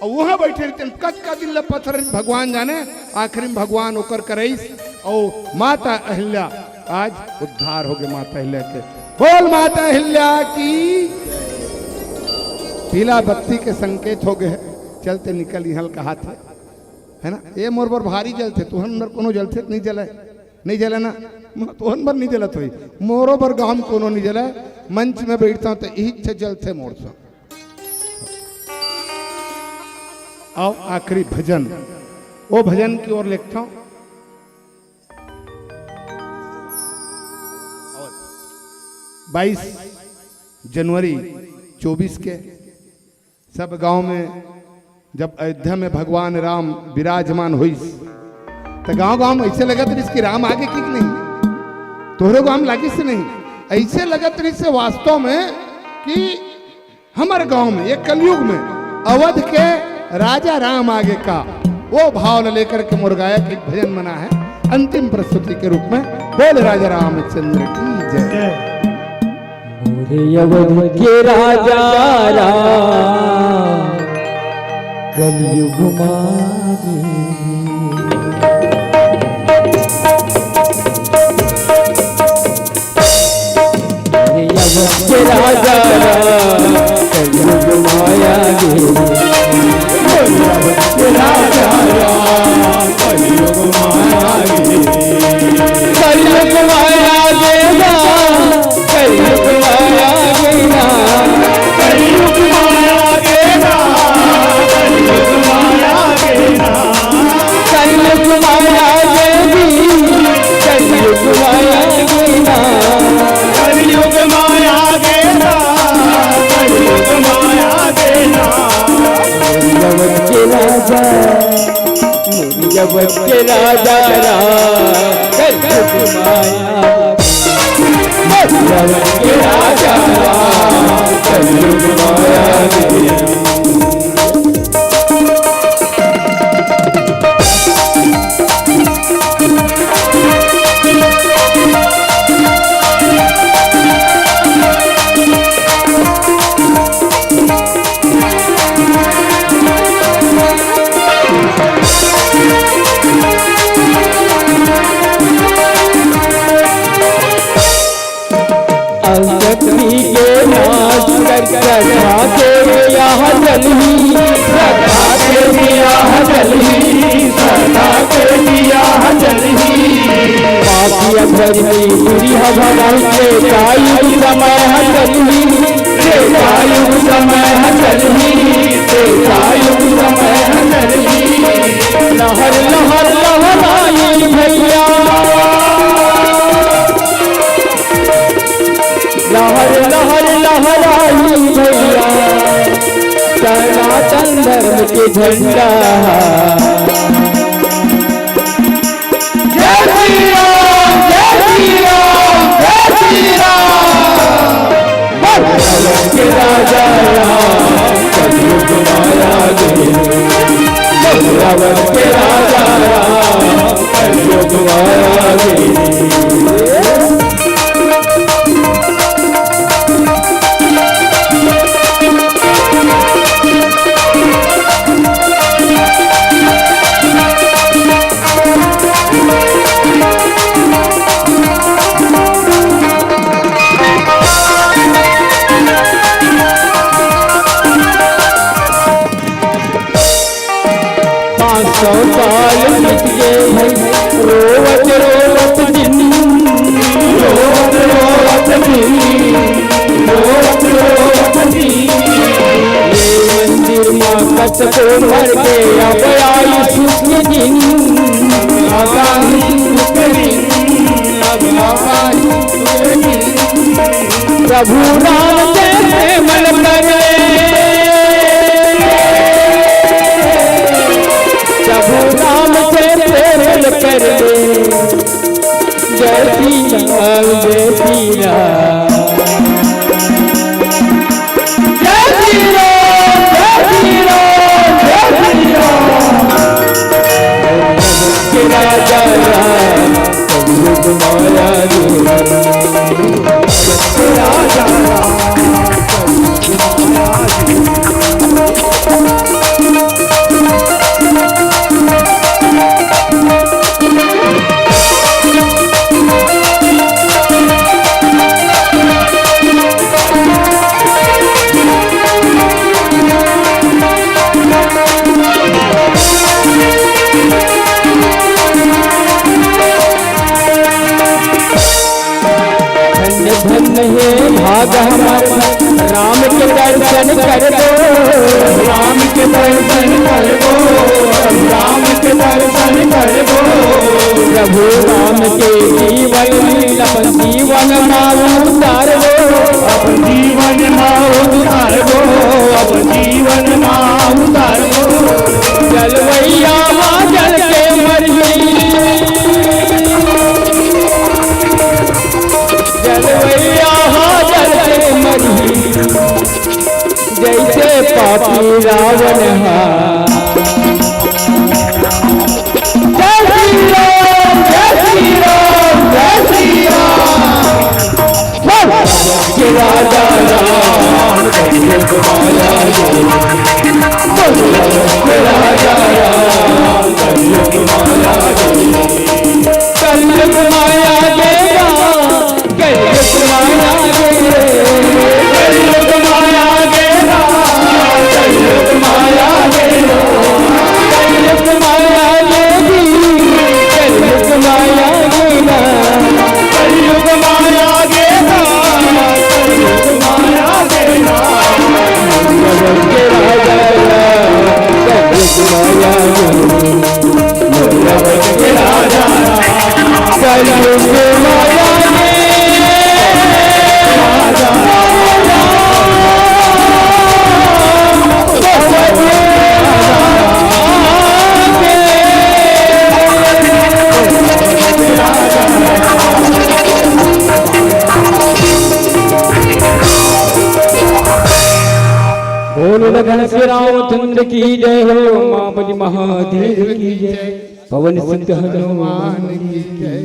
अउ उहां बइठे रहिथे, कतका दिन ला पथरइस भगवान जाने, आखिरी में भगवान ओकर करइस, अउ माता अहिल्या आज उद्धार होगे माता अहिल्या के। बोल माता अहिल्या की। पीला बत्ती के संकेत होगे हे, चल ते निकल इहां ल कहाथे, हे ना? ए मोर बर भारी जलथे, तुहन बर कोनो जलथे त नइ जलय। नइ जलय ना, तुहन बर नइ जलत होही, मोरो बर गांव म कोनो नइ जलय। मंच में बइठथंव त इहीच जलथे मोर संग। अउ आखिरी भजन, ओ भजन के ओर लेगथंव। बाईस जनवरी चौबीस के सब गांव में जब अयोध्या में भगवान राम विराजमान होइस, त गांव-गांव में अइसे लगत रहिस कि राम आगे कि नहीं। तोहरे गांव में लागिस नहीं? अइसे लगत रहिस वास्तव में कि हमर गांव में, ये कलयुग में अवध के राजा राम आगे का, वो भाव ल लेकर के मोर गायक एक भजन बना है अंतिम प्रस्तुति के रूप में। बोल राजा रामचंद्र की जय। मोरे अवध के राजा राम, कलयुग मागे। मोरे अवध के राजा राम, कलयुग माया गे। मोरे अवध के राजा राम, कलयुग माया गे। कलयुग माया गे ना, कलयुग माया गे ना। कलयुग माया गे ना, कलयुग माया गे ना। कलयुग माया गे जी, कलयुग माया गे ना। कलयुग माया गे ना, कलयुग माया गे ना। मोरे अवध के राजा, मोरे अवध के राजा राम, कलयुग माया। मोरे अवध के राजा राम, कलयुग माया गे। अशक्ति के नाश कर कर सदा के दिया जलही, सदा के दिया जलही, सदा के दिया जलही। पापी अधर्मी दुरिह भगाई, त्रेतायुग समय ह जलही, त्रेतायुग समय ह जलही, त्रेतायुग समय ह जलही। लहर लहर लहराई भैया, लहर लहर लहराई भैया, सनातन धर्म के झंडा। जय श्री राम, जय श्री राम, जय श्री राम। बोल रावण के राजा राम, कलयुग माया गे। बोल रावण के राजा राम, कलयुग माया गे। सौ साल बीत गे भाई, रोवत रोवत दिन, रोवत रोवत दिन, रोवत रोवत दिन। ये मंदिर मा कतको मर गे, अब आई सुख दिन, अब आई सुख दिन, अब आई सुख दिन। प्रभु राम जैसे मन करे, प्रभु राम जैसे मन करे। जय श्री राम, जय श्री राम, जय श्री राम, जय श्री राम, जय श्री राम। के राजा राम, कलयुग माया रे। धन्य धन्य हे भाग हमर, राम के दर्शन करबो, राम के दर्शन करबो, राम के दर्शन करबो। प्रभु राम के जीवन लीला अपन जीवन मा उतारबो, अपन जीवन मा उतारबो, अपन जीवन मा उतारबो। जलवैया मा जल के मरही, जलवैया हा जल के मरही, जैसे पापी रावण हा। जय श्री राम, जय श्री राम, जय श्री राम। बोल के राजा राम, बोल के राजा राम। कलयुग माया देवा, कलयुग माया देवा, कलयुग माया देवा, कलयुग माया देवा, कलयुग माया देवी, कलयुग माया देवा, कलयुग माया देवा, कलयुग माया देवा। बोलो लखन श्री रामचंद्र की जय हो, माँ बलि महादेव की जय, पवन सिंह हनुमान की जय।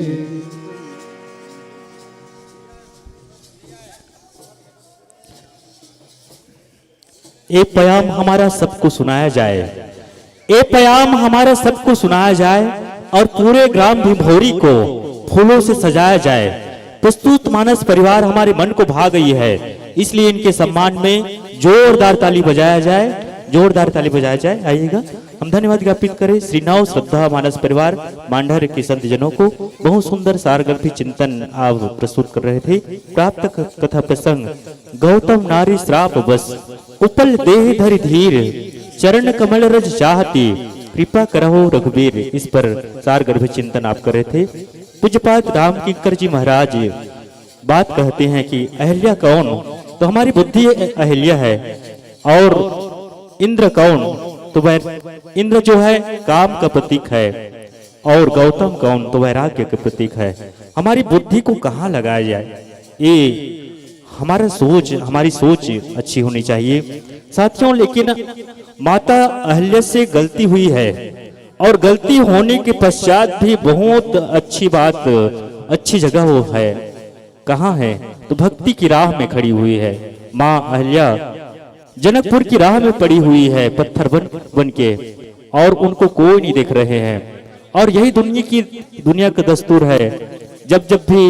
ये पयाम हमारा सबको सुनाया जाए, ये पयाम हमारा सबको सुनाया जाए और पूरे ग्राम भिंभौरी को फूलों से सजाया जाए। प्रस्तुत मानस परिवार हमारे मन को भा गई है, इसलिए इनके सम्मान में जोरदार ताली बजाया जाए, जोरदार ताली बजाया जाए। आइएगा, हम धन्यवाद ज्ञापित करें श्री नव श्रद्धा मानस परिवार मांढर के संत जनों को। बहुत सुंदर सारगर्भी चिंतन आप प्रस्तुत कर रहे थे। प्राप्त क-, कथा प्रसंग गौतम नारी श्राप बस, उपल देह धरि धीर, चरण कमल रज चाहती, कृपा करहो रघुबीर। इस पर सारगर्भ चिंतन आप कर रहे थे। पूज्यपाद राम किंकर जी महाराज बात कहते हैं कि अहिल्या कौन? तो हमारी बुद्धि अहिल्या है। और इंद्र कौन? तो वह इंद्र जो है काम का प्रतीक है। और गौतम कौन? तो वैराग्य के प्रतीक है। हमारी बुद्धि को कहाँ लगाया जाए, ये हमारा सोच, हमारी सोच अच्छी होनी चाहिए साथियों। लेकिन माता अहिल्या से गलती हुई है और गलती होने के पश्चात भी बहुत अच्छी बात, अच्छी जगह वो है। कहाँ है? तो भक्ति की राह में खड़ी हुई है माँ अहिल्या। जनकपुर की राह में पड़ी हुई है पत्थर बन, बन के, और उनको कोई नहीं देख रहे हैं। और यही दुनिया की, दुनिया का दस्तूर है। जब जब भी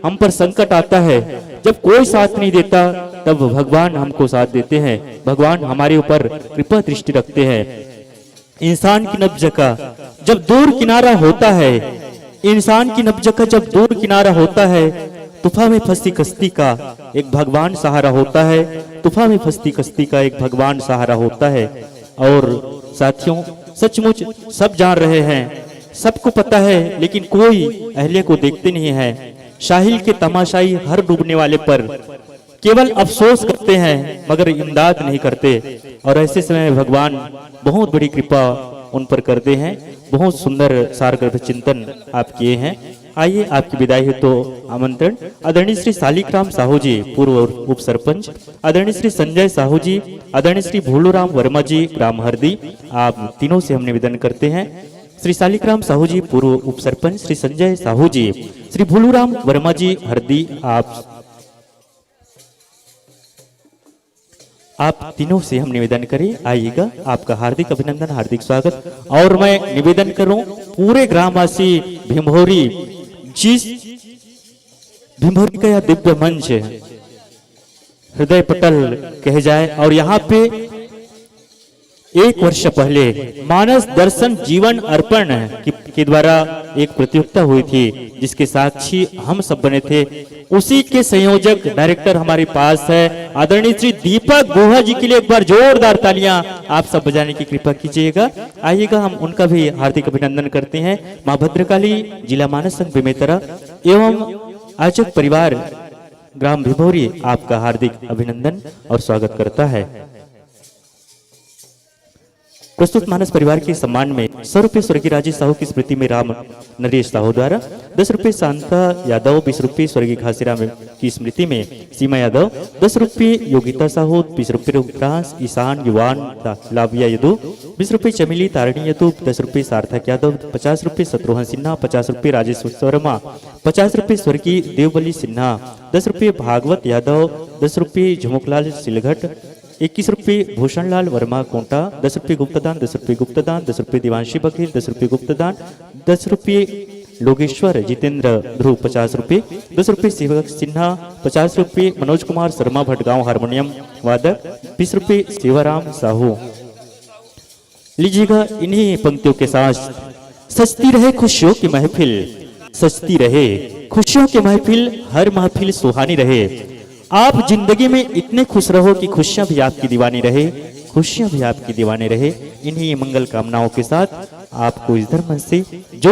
हम पर संकट आता है, जब कोई साथ नहीं देता, तब भगवान हमको साथ देते हैं, भगवान हमारे ऊपर कृपा दृष्टि रखते हैं। इंसान की नब्ज का जब दूर किनारा होता है, इंसान की नब्ज का जब दूर किनारा होता है, तूफा में फंसी कश्ती का एक भगवान सहारा होता है। तूफा में फंसी कश्ती का एक भगवान सहारा होता है। और साथियों, सचमुच सब जान रहे हैं, सबको पता है, लेकिन कोई अहल्या को देखते नहीं है। साहिल के तमाशाई हर डूबने वाले पर केवल अफसोस करते हैं, मगर इमदाद नहीं करते। और ऐसे समय भगवान बहुत बड़ी कृपा उन पर करते हैं। बहुत सुंदर सार गंभीर चिंतन आप किए हैं। आइए, आपकी विदाई हेतु आमंत्रण आदरणीय श्री शालिक राम साहू जी, पूर्व उप सरपंच, आदरणीय श्री संजय साहू जी, आदरणीय श्री भोलू राम वर्मा जी, ग्राम हरदी, आप तीनों से हम निवेदन करते हैं। श्री शालिक राम साहू जी, पूर्व उप सरपंच, श्री संजय साहू जी, श्री भोलू राम वर्मा जी, हरदी, आप आप तीनों से हम निवेदन करें, आइएगा, आपका हार्दिक अभिनंदन, हार्दिक स्वागत। और मैं निवेदन करूं पूरे ग्रामवासी भिंभौरी, जिस भिंभौरी का यह दिव्य मंच हृदय पटल कहे जाए, और यहाँ पे एक वर्ष पहले मानस दर्शन जीवन अर्पण के, के द्वारा एक प्रतियोगिता हुई थी, जिसके साक्षी हम सब बने थे। उसी के संयोजक, डायरेक्टर हमारे पास है, आदरणीय श्री दीपक गुहा जी के लिए एक बार जोरदार तालियां आप सब बजाने की कृपा कीजिएगा। आइएगा, हम उनका भी हार्दिक अभिनंदन करते हैं। माँ भद्रकाली, जिला मानस संघ बेमेतरा एवं आयोजक परिवार ग्राम भिभौरी, आपका हार्दिक अभिनंदन और स्वागत करता है। प्रस्तुत मानस परिवार के सम्मान में सौ रुपये स्वर्गीय राजेश साहू की स्मृति में राम नरेश साहू द्वारा, दस रुपये शांता यादव, बीस रुपये स्वर्गीय घासीराम की स्मृति में सीमा यादव, दस रुपये योगिता साहू, बीस रुपये रुद्रांश, ईशान, युवान, ला-, लाविया यदु, बीस रुपये चमेली तारिणी यदु, दस रुपये सार्थक यादव, पचास रुपये शत्रुघ्न सिन्हा, पचास रुपये राजेश वर्मा, पचास रुपये स्वर्गीय देवबली सिन्हा, दस रुपये भागवत यादव, दस रुपये झुमुकलाल सिलघट, इक्कीस रुपये भूषणलाल वर्मा कोंटा, दस रुपये गुप्तदान, दस रुपये गुप्तदान, दस रुपये दिवांशी बघेल, दस रुपये गुप्तदान, दस रुपये लोगेश्वर जितेंद्र ध्रुव, पचास रुपये, दस रुपये सेवक सिन्हा, पचास रुपये मनोज कुमार शर्मा भटगांव हारमोनियम वादक, बीस रुपये सेवाराम साहू। लीजिएगा, इन्हीं पंक्तियों के साथ, सजती रहे खुशियों की महफिल, सजती रहे खुशियों की महफिल, हर महफिल सुहानी रहे। आप जिंदगी में इतने खुश रहो कि खुशियां भी आपकी दीवानी रहे, खुशियां भी आपकी दीवानी रहे। इन्हीं मंगल कामनाओं के साथ आपको इस धर्म से जो